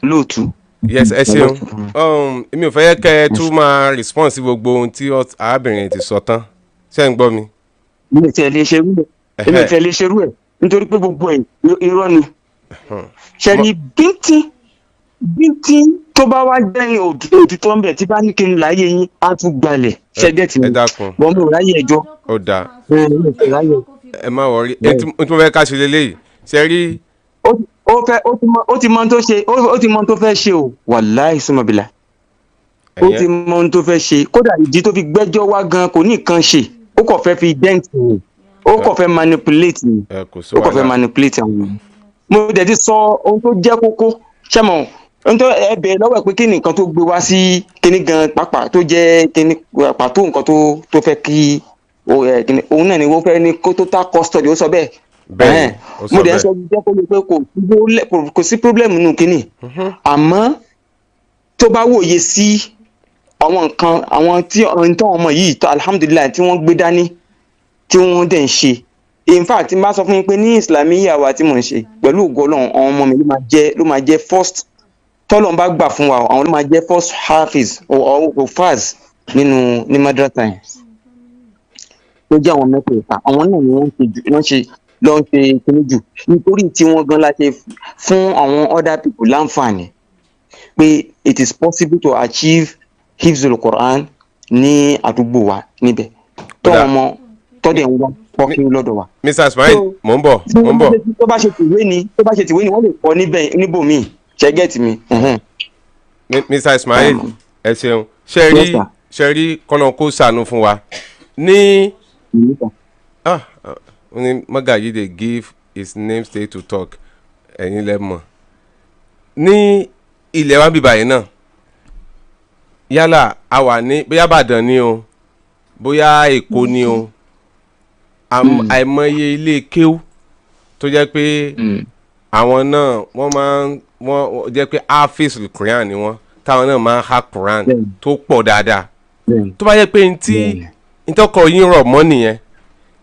Lóòtú. Yes, ẹ ṣeun. Èmi ò fẹ́ kẹ́ ẹ tún máa response sí gbogbo ohun tí arábìnrin ti sọ tán. Ṣé ń gbọ́ mi? Mi ò tiẹ̀ lè ṣerú ẹ̀, èmi ò tiẹ̀ lè ṣerú ẹ̀, nítorí pé gbogbo ẹ̀ irọ́ ni. Ṣe ni bíntín bíntín tó bá wá jẹ́ òtítọ́ ń bẹ̀, tí bá ní kí n láyé yín, á tún gbalẹ̀ ṣẹ́gẹ́tì Ẹ mi. dákun. Bọ́n mi ò ráyè ẹjọ́. Ó dáa. Ẹ mi ò fẹ́ ráyè. Ẹ má worry. Ẹ tí mo fẹ́ ká ṣe leléyìí, ṣe rí. Ó fẹ́, ó ti mọ ohun tó ṣe, ó ti mọ ohun tó fẹ́ ṣe o. Wàláì sọmọbìlà, ó ti mọ ohun tó fẹ́ ṣe. Kódà ìdí tó fi gbẹ́jọ́ wá gan kò ní nǹkan ṣe, ó kàn fẹ́ fi dent ni, ó kàn fẹ́ manipulate ni. Ẹ kò sí Ó kàn fẹ́ wàhálà. manipulate àwọn èèyàn. Mo dẹ̀ ti sọ ohun tó jẹ́ kókó. Ṣé mo ohun tó ẹ bẹ̀rẹ̀ lọ́wọ́ ẹ̀ pé kí ni nǹkan tó gbé wá sí kíní gan pàápàá, tó jẹ́ kíní pàtó nǹkan tó fẹ́ kí kíní òun náà ni wọ́n fẹ́ ní kó total custody, ó sọ bẹ́ẹ̀. Bẹ́ẹ̀ni, Ẹ̀hẹ́n. ó sọ Mo dẹ̀ ń bẹ́ẹ̀. sọ jẹ́ kó lè pé kò sí problem nínú kíní, àmọ́ tó bá wòye sí àwọn nǹkan, àwọn tí ohun tó ọmọ yìí tó, alhamdulillahi, tí wọ́n gbé dání, tí wọ́n dẹ̀ ń ṣe. In fact, tí n bá sọ fún yín pé ní islamiyah wa tí mò ń ṣe, pẹ̀lú ògo Ọlọ́run, àwọn ọmọ mi ló máa jẹ́ first, tọ́lọ́run bá gbà fún wa, àwọn ló máa jẹ́ first hafiz or hufaz nínú ní madrasa yẹn, tó jẹ́ àwọn mẹ́tẹ̀ẹ̀ta. Àwọn náà ni wọ́n ń ṣe jù, wọ́n ṣe lọ́ ń ṣe kíní jù, nítorí tí wọ́n gan la ṣe fún àwọn other people láǹfààní pé it is possible to achieve hifzul Quran ní àdúgbò wa níbẹ̀, tó Ó dáa. àwọn ọmọ tọ́dẹ̀ ń wá kọ́kí lọ́dọ̀ wa. Mr Ismail, mò ń bọ̀, mò ń bọ̀. Tó bá ṣe tìwé ni, wọ́n lè kọ́ níbẹ̀ níbòmíì. Ṣe get mi? Ẹ̀hẹ́n. Mr Ismail, ẹ ṣeun. Ṣe rí Yes, sir. ṣe rí, kọ́nà kó ṣàánú fún wa ní ah, ó ní Magaji dey give his name stay to talk. Ẹ̀yin lẹ mọ̀, ní ilẹ̀ wa bíbá yìí náà, yálà a wà ní bóyá Ìbàdàn ni o, bóyá Èkó ni o, àìmọye ilé kéwú tó jẹ́ pé àwọn náà wọ́n máa ń wọ́n jẹ́ pé hafiz Quran ni wọ́n, táwọn náà máa ń ha Quran tó pọ̀ dáadáa. Tó bá yẹ pé ntí ntọ́kọ yín rọ̀ mọ́ nìyẹn,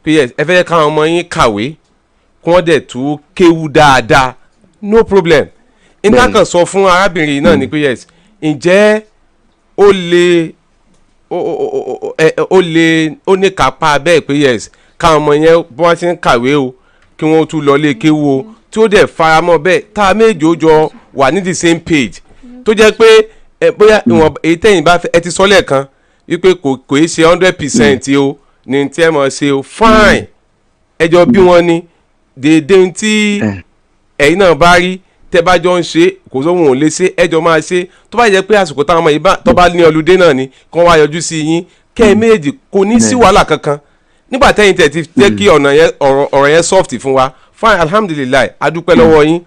pé yes, ẹ fẹ́ káwọn ọmọ yín kàwé, kí wọ́n dẹ̀ tún kéwú dáadáa. No problem. Intakan sọ fún arábìnrin yìí náà ni pé yes, ǹjẹ́ ó lè ó lè ó ní kápá bẹ́ẹ̀ pé yes, káwọn ọmọ yẹn bí wọ́n ṣe ń kàwé o, kí wọ́n tún lọ lé kéwu o, tí ó dẹ̀ faramọ́ bẹ́ẹ̀, tá a méjì ó jọ wà ní the same page, tó jẹ́ pé ẹ bóyá ìwọ̀n èyí tẹ̀yìn bá fẹ́, ẹ ti sọ lẹ́ẹ̀kan wípé kò í ṣe 100% o ní tí ẹ mọ̀ ṣe o. Fine, ẹ jọ bí wọ́n ní déédéé tí ẹ̀yin náà bá rí tẹ́ bá jọ ń ṣe, kò sóhun ò lè ṣe, ẹ jọ máa ṣe. Tó bá jẹ́ pé àsìkò táwọn ọmọ yìí bá tó bá ní ọlùdé náà ni kí wọ́n wá yọjú sí yín, kẹ́ ẹ méjì, kò ní sí wàhálà kankan. Nígbà tẹ́yìn tẹ̀ ti jẹ́ kí ọ̀nà yẹn, ọ̀rọ̀ yẹn soft fún wa, fine, alhamdulillahi, adúpẹ́ lọ́wọ́ yín.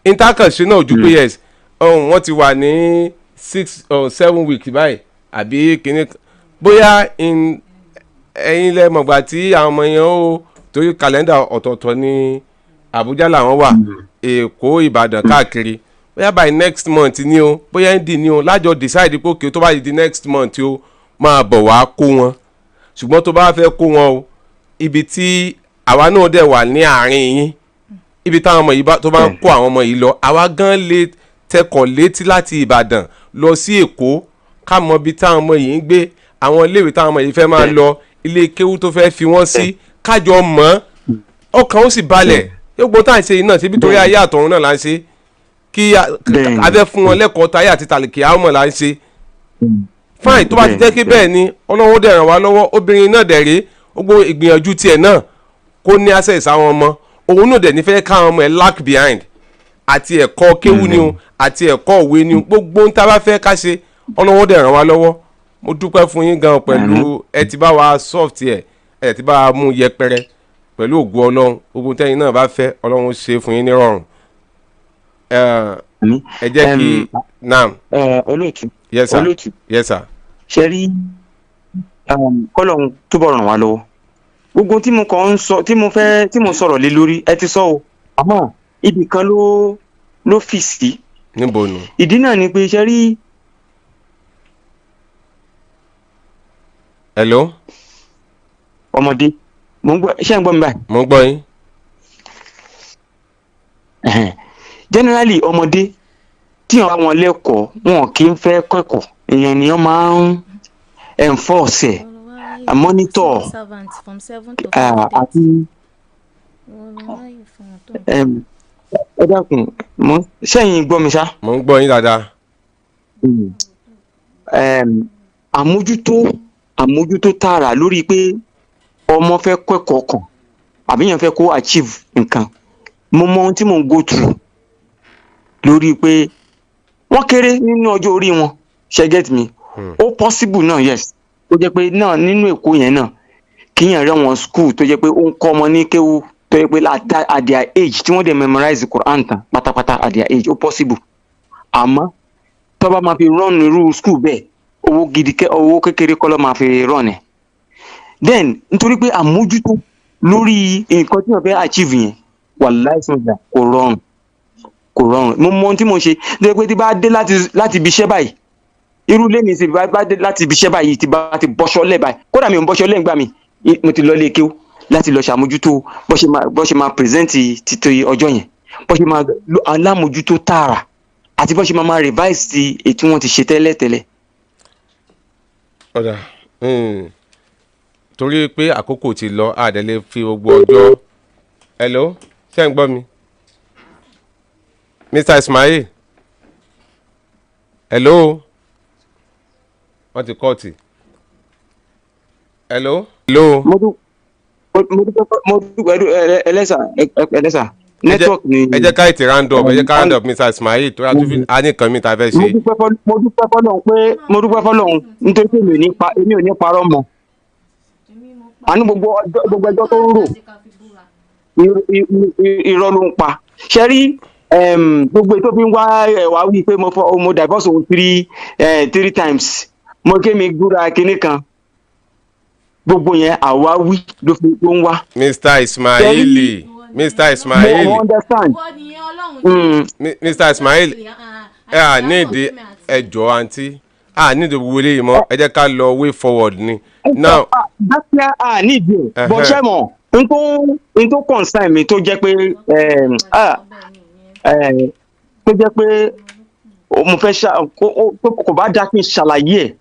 Intakan ṣe náà ojú pé yes, ọ̀hún wọ́n ti wà ní 6 or 7 weeks báyìí àbí kìíní, bóyá ẹ̀yin lẹ mọ̀gbà tí àwọn ọmọ yẹn ó, torí kàlẹ́ndà ọ̀tọ̀ọ̀tọ̀ ní Àbújá làwọn wà, Èkó, Ìbàdàn, káàkiri. Bóyá by next month ni o, bóyá ndí ni o, lájọ decide pé okay, tó bá di next month o, máa bọ̀ wá kó wọn. Ṣùgbọ́n tó bá fẹ́ kó wọn o, ibi tí àwa náà dẹ̀ wà ní àárín yín, ibi táwọn ọmọ yìí bá tó bá ń kó àwọn ọmọ yìí lọ, àwa gan lè tẹkọ̀ létí láti Ìbàdàn lọ sí Èkó, ká mọ ibi táwọn ọmọ yìí ń gbé, àwọn iléèwé táwọn ọmọ yìí fẹ́ máa lọ, ilé kéwú tó fẹ́ fi wọ́n sí, kájọ mọ̀ ọkàn ó sì balẹ̀. Gbogbo tá à ń ṣe yìí náà, ṣebí torí ayé àtọ̀run náà là ń ṣe, kí a fẹ́ fún wọn lẹ́kọ̀ọ́ táyé àti tàlìkì àwọn ọmọ là ń ṣe. Fine, tó bá ti jẹ́ kí bẹ́ẹ̀ ni, Ọlọ́run dẹ̀ ràn wá lọ́wọ́. Obìnrin náà dẹ̀ rèé, gbogbo ìgbìyànjú tiẹ̀ náà kó ní access àwọn ọmọ òun náà dẹ̀ nífẹ̀ẹ́ káwọn ọmọ ẹ̀ lag behind, àti ẹ̀kọ́ kéwú ni o, àti ẹ̀kọ́ òwe ni o. Gbogbo ń tá a bá fẹ́ ká ṣe, Ọlọ́run dẹ̀ ràn wá lọ́wọ́. Mo dúpẹ́ fún yín gan pẹ̀lú ẹ ti bá wa soft ẹ̀, ẹ ti bá wa mú yẹpẹrẹ. Pẹ̀lú ògùn Ọlọ́run, gbogbo tẹ́yin náà bá fẹ́, Ọlọ́run ṣe fún yín nírọ̀rùn. Ẹ jẹ́ kí naam. Olóòtú. Yes sir. Olóòtú. Yes sir. Ṣe rí, kọ́lọ́hún túbọ̀ ràn wá lọ́wọ́. Gbogbo tí mo kàn ń sọ, tí mo fẹ́, tí mo sọ̀rọ̀ lé lórí, ẹ ti sọ o, àmọ́ ibì kan ló fì sí. Níbo nu? Ìdí náà ni pé ṣe rí. Hello. Ọmọdé, mo ń gbọ́, ṣé ń gbọ́ mi báyìí? Mo ń gbọ́ yín. Generally, ọmọdé tí wọn bá wọn lẹ́kọ̀ọ́, wọn kì í fẹ́ kẹ́kọ̀ọ́. Èèyàn nìyẹn máa ń enforce ẹ̀, monitor àti ẹ dákun, mo sẹ́yìn gbọ́ mi ṣá. Mo ń gbọ́ yín dáadáa. Àmójútó tààrà lórí pé ọmọ fẹ́ kẹ́kọ̀ọ́ kan àbí èèyàn fẹ́ kó achieve nǹkan, mo mọ ohun tí mò ń go through lórí pé wọ́n kéré nínú ọjọ́ orí wọn. Ṣe get me? Ó possible náà, yes, ó jẹ́ pé náà nínú Èkó yẹn náà, kíyàn rẹ̀ wọn school tó jẹ́ pé ó ń kọ́ ọmọ ní kéwú, tó jẹ́ pé at their age tí wọ́n dẹ̀ memorize Quran tán pátápátá at their age, ó possible. Àmọ́ tó bá máa fi run irú school bẹ́ẹ̀, owó gidi, owó kékeré kọ́ ló máa fi run ẹ̀. Then nítorí pé àmójútó lórí nǹkan tí wọ́n fẹ́ achieve yẹn, wàláì sọ̀dà, kò rọrùn, kò rọrùn. Mo mọ ohun tí mo ṣe tó yẹ pé tí bá dé láti ibi iṣẹ́ báyìí, irú ilé mi sì bá dé láti ibi iṣẹ́ báyìí, tí bá ti bọ́ṣọ lẹ̀ báyìí, kódà mi ò ń bọ́ṣọ lẹ̀ ńgbà mi, mo ti lọ ilé kéwú láti lọ ṣàmójútó bó ṣe máa present títí ọjọ́ yẹn, bó ṣe máa lo alámójútó tààrà àti bó ṣe máa revise ti èyí tí wọ́n ti ṣe tẹ́lẹ̀tẹ́lẹ̀. Ọ̀dà, torí pé àkókò ti lọ, àdẹ̀lẹ̀ fi gbogbo ọjọ́. Hello, ṣé ń gbọ́ mi, Mr. Ismail? Hello, wọ́n ti kọ́ọ̀tì. Hello, hello. Mo dúpẹ́ ẹlẹ́sà, ẹlẹ́sà, network ni. Ẹ jẹ́ ká ètè round up, ẹ jẹ́ ká round up, Mr. Ismail, tó yà tó fi a ní nǹkan mi ta fẹ́ ṣe. Mo dúpẹ́ fọlọ́run pé, mo dúpẹ́ fọlọ́run nítorí pé èmi ò ní parọ́ mọ́. Àní gbogbo ọjọ́, gbogbo ẹjọ́ tó ń rò, irọ́ ló ń pa. Ṣe rí, gbogbo ètò fi ń wá ẹ̀ wá wí pé mo fọ, mo divorce òun three times, mo ké mi gbúra kinní kan, gbogbo yẹn àwa wí ló fi ló ń wá. Mr. Ismail, Mr. Ismail. Mo understand. Mr. Ismail, ẹ à ní ìdí ẹjọ́ àǹtí, à ní ìdí gbogbo eléyìí mọ́. Ẹ jẹ́ ká lọ way forward ni now. Dákíá, à ní ìdí ẹ̀ bọ́. Ṣẹ́ mọ̀ n tó concern mi tó jẹ́ pé Tó jẹ́ pé mo fẹ́ ṣá kò bá dáa kí n ṣàlàyé ẹ̀,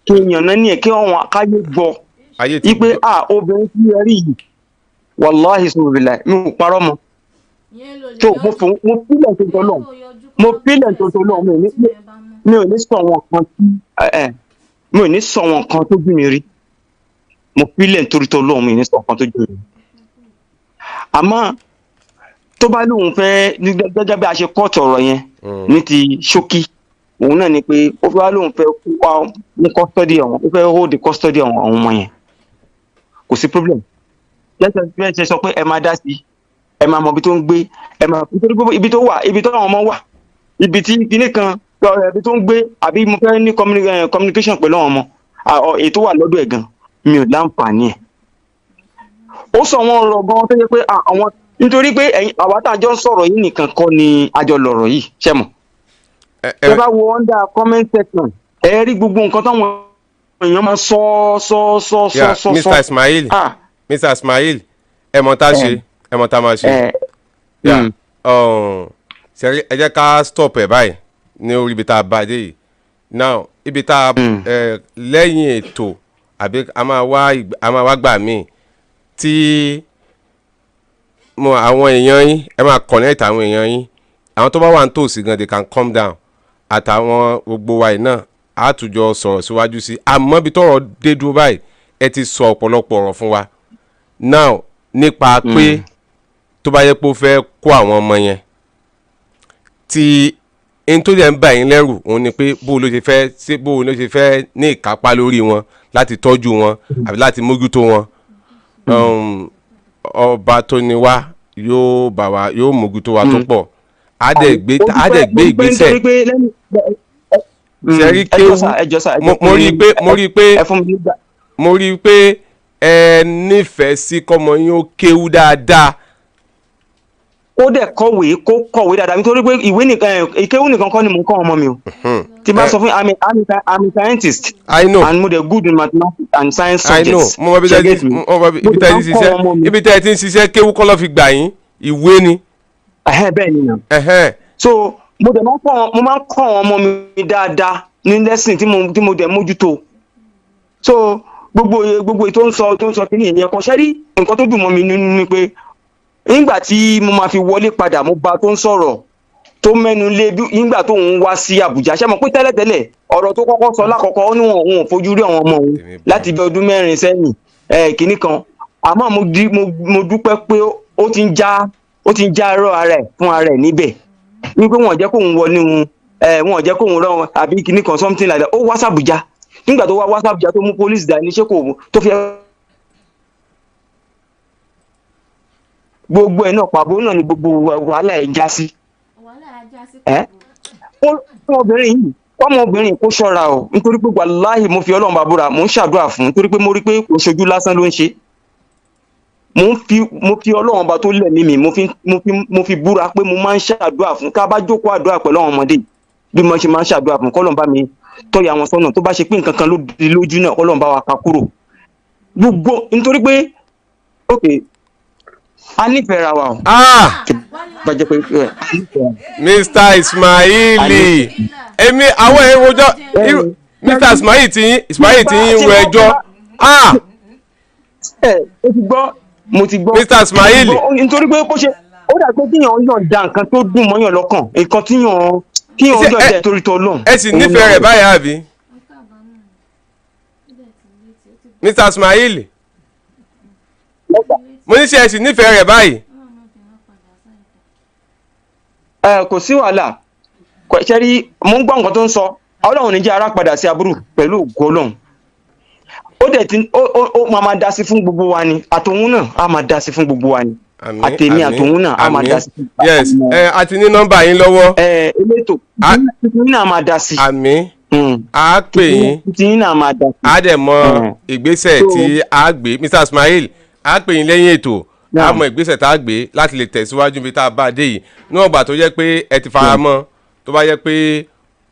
kí n yànnà ní ẹ̀, kí àwọn akáyé gbọ́ Ayé ti ipe a obìnrin tí ẹ rí yìí, wàláhì sọ̀rọ̀bìlà, mi ò parọ́ mọ́. Tó mo fò, mo fílẹ̀ tó tọ́ lọ́hùn, mo fílẹ̀ tó tọ́ lọ́hùn. Mi ò ní sọ àwọn kan tí ẹ ẹ mi ò ní sọ àwọn kan tó bí mi rí. Mo fílẹ̀ nítorí tó lọ́hùn, mi ò ní sọ nǹkan tó jù mí rí. Àmọ́ tó bá lóun fẹ́ ní gẹ́gẹ́ bí a ṣe kọ́ọ̀tù ọ̀rọ̀ yẹn ní ti ṣókí, òun náà ni pé ó fẹ́ wá lóun fẹ́ kó wá ní custody àwọn, ó fẹ́ hold the custody àwọn ọmọ yẹn. Kò sí problem. Jẹ́sẹ̀ bí ẹ ṣe sọ pé ẹ máa dá sí, ẹ máa mọ ibi tó ń gbé, ẹ máa nítorí pé ibi tó wà, ibi tó àwọn ọmọ wà, ibi tí kinní kan, ibi tó ń gbé, àbí mo fẹ́ ní communication pẹ̀lú àwọn ọmọ, èyí tó wà lọ́dọ̀ ẹ̀ gan, mi ò láǹfààní ẹ̀. Ó sọ wọn ọ̀rọ̀ gan tó yẹ pé àwọn nítorí pé ẹ̀yin àwa tá a jọ ń sọ̀rọ̀ yìí nìkan kọ́ ni a jọ lọ̀rọ̀ yìí ṣe mọ̀. Ẹ bá wo under comment section, ẹ rí gbogbo nǹkan táwọn èèyàn máa sọ sọ sọ sọ sọ sọ. Mr Ismail, Mr Ismail, ẹ mọ̀ tá a ṣe, ẹ mọ̀ tá a máa ṣe. Ṣe ẹ jẹ́ ká stop ẹ̀ báyìí ní orí ibi tá a bá dé yìí. Now, ibi tá a lẹ́yìn ètò, àbí a máa wá gbà míì tí mo àwọn èèyàn yín, ẹ máa connect àwọn èèyàn yín, àwọn tó bá wà nítòsí gan, they can come down, àtàwọn gbogbo wa yìí náà, á tún jọ sọ̀rọ̀ síwájú sí. Àmọ́ ibi tọ́rọ̀ dé dúró báyìí, ẹ ti sọ ọ̀pọ̀lọpọ̀ ọ̀rọ̀ fún wa now nípa pé tó bá yẹ pé ó fẹ́ kó àwọn ọmọ yẹn, tí n tó dẹ̀ ń bà yín lẹ́rù, òun ni pé bó ló ṣe fẹ́ ṣé, bó ló ṣe fẹ́ ní ìkápá lórí wọn láti tọ́jú wọn àbí láti mójútó wọn. Ọba tó ní wá yóò bá wa, yóò mójútó wa tó pọ̀, á dẹ̀ gbé ìgbésẹ̀. Ṣe rí kéwú, mo rí i pé ẹ nífẹ̀ẹ́ sí kọ́mọ yín ó kéwú dáadáa. Kó dẹ̀ kọ̀wé, kó kọ̀wé dáadáa, nítorí pé ìwé nìkan, ìkéwú nìkan kọ́ ni mò ń kọ́ ọmọ mi o. Tí bá sọ fún, I'm a scientist. I know. And mo dẹ̀ good in mathematics and science I know. subjects. Mo mọ ibi tẹ́ ti ṣiṣẹ́, ibi tẹ́ ti ń ṣiṣẹ́, kéwú kọ́ ló fi gbà yín, ìwé ni. Bẹ́ẹ̀ ni nà. So mo dẹ̀ máa ń kọ́ wọn, mo máa ń kọ́ àwọn ọmọ mi dáadáa ní lesson tí mo dẹ̀ mójútó. So gbogbo tó ń sọ kí ni ìyẹn kan ṣẹ́rí. Nǹkan tó dùn mọ́ mi nínú ni pé nígbà tí mo máa fi wọlé padà, mo bá tó ń sọ̀rọ̀, tó mẹ́nu lé nígbà tó ń wá sí Àbújá. Ṣé mo pé tẹ́lẹ̀tẹ́lẹ̀, ọ̀rọ̀ tó kọ́kọ́ sọ lákọ̀ọ́kọ́, ó ní wọn òun ò fojú rí àwọn ọmọ òun láti bí ọdún 4 sẹ́yìn, kínní kan. Àmọ́ mo dúpẹ́ pé ó ti ń já ẹ̀rọ ara ẹ̀ fún ara ẹ̀ níbẹ̀, wípé wọn ò jẹ́ kóun wọnú ẹ̀, wọn ò jẹ́ kóun rán wọn àbí kínní kan, something like that. Ó wá sàbújá, nígbà tó wá wá sàbújá, tó mú police dání, ṣé kò tó fi gbogbo ẹ̀ náà, pàbó náà ni gbogbo wàhálà ẹ̀ já sí. Ẹ́ ó ọmọbìnrin yìí, ọmọbìnrin kó ṣọ́ra o, nítorí pé wàláhì, mo fi Ọlọ́run bá búra, mò ń ṣàdúrà fún, nítorí pé mo rí pé kò ṣojú lásán ló ń ṣe. Mo fi Ọlọ́run bá tó lẹ̀mí mi, mo fi búra pé mo máa ń ṣàdúrà fún. Ká bá jókòó àdúrà pẹ̀lú àwọn ọmọdé yìí, bí mo ṣe máa ń ṣàdúrà fún, kọ́lọ́run bá mi tọ́ya wọn sọ́nà. Tó bá ṣe pé nǹkan kan ló di lójú náà, kọ́lọ́run bá wa ká kúrò gbogbo, nítorí pé ok, a nífẹ̀ẹ́ ra wa o. Ah. Bá jẹ́ pé a nífẹ̀ẹ́ wa. Mr Ismaili, èmi àwọn èròjọ Mr Ismail tí yín, Ismail tí yín ro ẹjọ́, ah. Ẹ o ti gbọ́, mo ti gbọ́. Mr. Ismail. Mo ti gbọ́, nítorí pé bó ṣe ó dà pé kíyàn yàn da nǹkan tó dùn mọ́yàn lọ́kàn, nǹkan tíyàn yàn dẹ̀ torí tọ́ lọ́n. Ẹ sì nífẹ̀ẹ́ rẹ̀ báyìí, àbí, Mr Ismail? Mo ní ṣe ẹ sì nífẹ̀ẹ́ rẹ̀ báyìí? Ẹ kò sí wàhálà. Kò ṣe rí, mo ń gbọ́ nǹkan tó ń sọ. Ọlọ́run ní jẹ́ ara padà sí aburú pẹ̀lú ògo Ọlọ́run. Ó dẹ̀ ti ó máa dá sí fún gbogbo wa ni, àtòun náà á máa dá sí fún gbogbo wa ni. Àmín. Àtèmi Àmín. àtòun náà á máa Àmín. dá sí fún Yes, ẹ a ti ní nọ́mbà yín lọ́wọ́. Ẹ elétò títí náà máa dá sí. Àmín. A pè yín. Títí náà máa dá sí. A dẹ̀ mọ ìgbésẹ̀ tí a gbé. Mr Ismail, a pè yín lẹ́yìn ètò, a mọ ìgbésẹ̀ tá a gbé láti lè tẹ̀síwájú bí tá a bá dé yìí, níwọ̀n ìgbà tó jẹ́ pé ẹ ti fara mọ́. Tó bá jẹ́ pé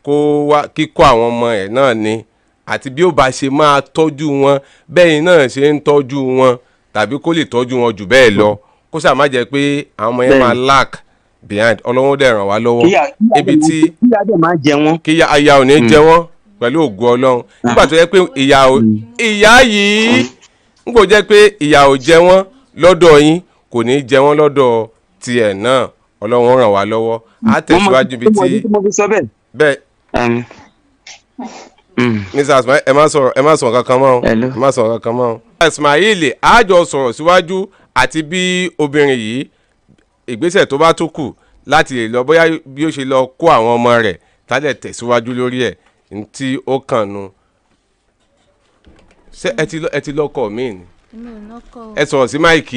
kó wá kíkọ́ àwọn ọmọ ẹ̀ náà ni, àti bí ó bá ṣe máa tọ́jú wọn bẹ́ẹ̀ náà ṣe ń tọ́jú wọn, tàbí kó lè tọ́jú wọn jù bẹ́ẹ̀ lọ, kó ṣáà má jẹ́ pé àwọn ọmọ yẹn máa lack. behind. Ọlọ́run dẹ̀ ràn wá lọ́wọ́ ibi tí kíyà dẹ̀ máa jẹ wọ́n. Kí aya ò ní jẹ wọ́n pẹ̀lú ògo Ọlọ́run. Nígbà tó yẹ pé ìyá ò ìyá yìí ń kò jẹ́ pé ìyà ò jẹ wọ́n lọ́dọ̀ yín, kò ní jẹ wọ́n lọ́dọ̀ tiẹ̀ náà. Ọlọ́run ràn wá lọ́wọ́, á tẹ̀síwájú ibi tí mo fi sọ bẹ́ẹ̀. Bẹ́ẹ̀. Mr. Ismail, ẹ má sọ̀rọ̀, ẹ má sọ̀rọ̀ kankan mọ́ o. Hello. Ẹ má sọ̀rọ̀ kankan mọ́ o. Ismail, a jọ sọ̀rọ̀ síwájú àti bí obìnrin yìí, ìgbésẹ̀ tó bá tó kù láti lè lọ, bóyá bí ó ṣe lọ kó àwọn ọmọ rẹ̀ tálẹ̀ tẹ̀síwájú lórí ẹ̀ ní tí ó kàn nu. Ṣé ẹ ti lọ́kọ míì ni? Èmi ò nọ́kọ o. Ẹ sọ̀rọ̀ sí mic.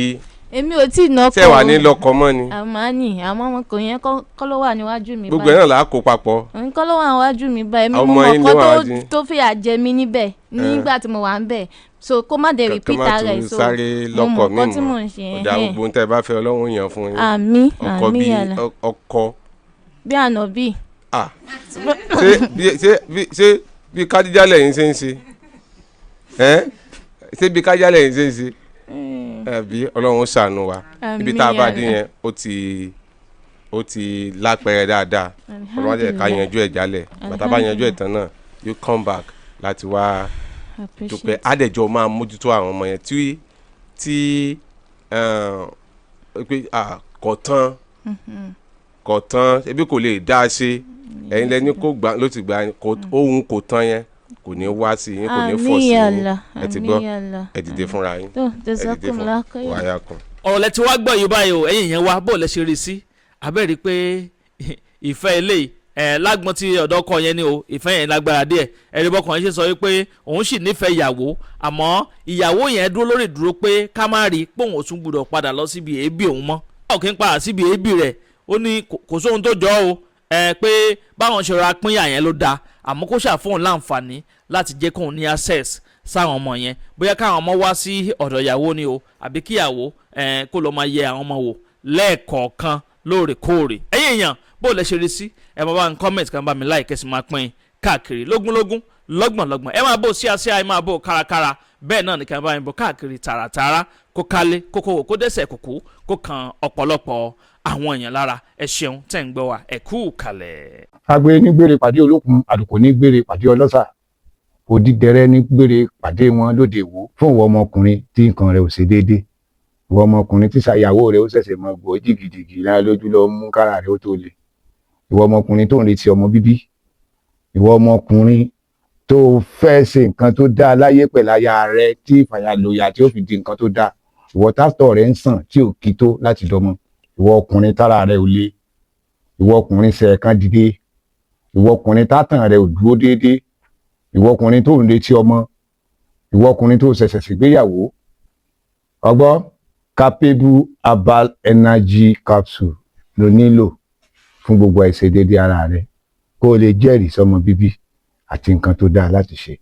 Èmi ò tí ì nọ́kọ. Ṣé wàá ní lọ́kọ mọ́ ni? Àmọ́ ní àwọn ọmọkùnrin yẹn kọ́ ló wà níwájú mi. Gbogbo ẹ̀ náà là á kó papọ̀. Òun kọ́ ló wà níwájú mi báyìí. Èmi Àwọn mo ọmọ mọ̀ yín kọ́ ló wà tó níwájú yín. tó fìyà jẹ mí níbẹ̀ nígbà tí mo wà ń bẹ̀, so kó má dé Kankan repeat má ara ẹ̀ tún so sáré mo lọ́kọ mọ̀ míì nǹkan tí mọ́. mò ń ṣe. Ọ̀dà, gbogbo ohun tẹ́ ẹ bá fẹ́, Ọlọ́run yàn fún yín. Àmín. Ọkọ Àmín. bíi Yàrá ọkọ bí ànábì. Ah, ṣé bí kádíjà lẹ́yìn ṣe ń ṣe ẹ́? Ṣé bí kádíjà lẹ́yìn ṣe ń ṣe ẹbí? Ọlọ́run ó ṣàánú wa. Ibi tá a bá dé yẹn, ó ti lápẹẹrẹ dáadáa. Ọlọ́run á jẹ́ ká yanjú ẹ̀ jálẹ̀. Bàtà bá yanjú ẹ̀ tán náà, you come back láti wá dúpẹ́. Àdẹ̀jọ́ máa mójútó àwọn ọmọ yẹn tí pé kò tán, kò tán, ebi kò lè dá a ṣe. Ẹ̀yin lẹni kó gbà ló ti gbà kò ohun kò tán yẹn, kò ní wá sí yín, kò ní fọ̀ sí yín. Ẹ ti gbọ́, ẹ dìde fúnra yín. Tó Ẹ dìde fún jazakumullahu khairan. wàyà kan. Ọ̀rọ̀ lẹ ti wá gbọ́ yìí báyìí o. Ẹ̀yin yẹn wá, bó lẹ ṣe rí sí abẹ́rẹ́ pé ìfẹ́ eléyìí ẹ̀ lágbọ́n tí ọ̀dọ́ kọ yẹn ni o, ìfẹ́ yẹn lágbára díẹ̀. Ẹ̀rí bọ́kàn yẹn ṣe sọ wípé òun sì nífẹ̀ẹ́ ìyàwó, àmọ́ ìyàwó yẹn dúró lórí ìdúró pé ká má rí pé òun ò tún gbúdọ̀ padà lọ síbi èébì òun mọ́. Báwo kí n padà síbi èébì rẹ̀? Ó ní kò sóhun tó jọ o, ẹ pé báwọn ṣe ra pínyà yẹn ló dáa, àmọ́ kó ṣàfóun láǹfààní láti jẹ́ kóun ní access sáwọn ọmọ yẹn, bóyá káwọn ọmọ wá sí ọ̀dọ̀ ìyàwó ni o, àbí kíyàwó kó lọ́ọ́ máa yẹ àwọn ọmọ wò lẹ́ẹ̀kọ̀ọ̀kan lóòrèkóòrè. Ẹ̀yin èèyàn, bó lẹ ṣe rí sí? Ẹ máa bá ń comment, kan bá mi like, kẹ́sì máa pín káàkiri lógúnlógún, lọ́gbọ̀nlọ́gbọ̀n. Ẹ máa bò síasíà, ẹ máa bò kárakára, bẹ́ẹ̀ náà nìkan bá mi bò káàkiri tààràtààrà, kó kálé kókó, kó dẹ́sẹ̀ kúkú, kó kan ọ̀pọ̀lọpọ̀ àwọn èèyàn lára. Ẹ ṣeun tẹ̀ ń gbọ́ wa, ẹ kú kalẹ̀. Agbe ní gbére pàdé olókun, àlùkò ní gbére pàdé ọlọ́sà, òdìdẹrẹ́ ní gbére pàdé wọn lóde Ìwó. Fún ìwọ ọmọkùnrin tí nǹkan rẹ̀ ò ṣe déédé, ìwọ ọmọkùnrin tí ṣàyàwó rẹ̀ ó ṣẹ̀ṣẹ̀ mọ gbọ́ jìgìjìgì lára lójú lọ mú kára rẹ̀ ó tó le, ìwọ ọmọkùnrin tó ń retí ọmọ bíbí, ìwọ ọmọkùnrin tó fẹ́ ṣe nǹkan tó dáa láyé pẹ̀lú aya rẹ̀ tí ìfàyàlòyà tí ó fi di nǹkan tó dáa, ìwọ tásítọ̀ rẹ̀ ń sàn tí ò kí tó láti dọmọ, ìwọ ọkùnrin tára rẹ̀ ò le, ìwọ ọkùnrin ṣẹ̀ẹ̀kan dìde, ìwọ ọkùnrin tátàn rẹ̀ ò dúró déédéé, ìwọ ọkùnrin tó ń retí ọmọ, ìwọ ọkùnrin tó ṣẹ̀ṣẹ̀ ṣègbéyàwó, ọgbọ́ Capable Herbal Energy Capsule ló nílò fún gbogbo àìṣedéédé ara rẹ, kó o lè jẹ́rìí sọmọ bíbí àti nǹkan tó dáa láti ṣe.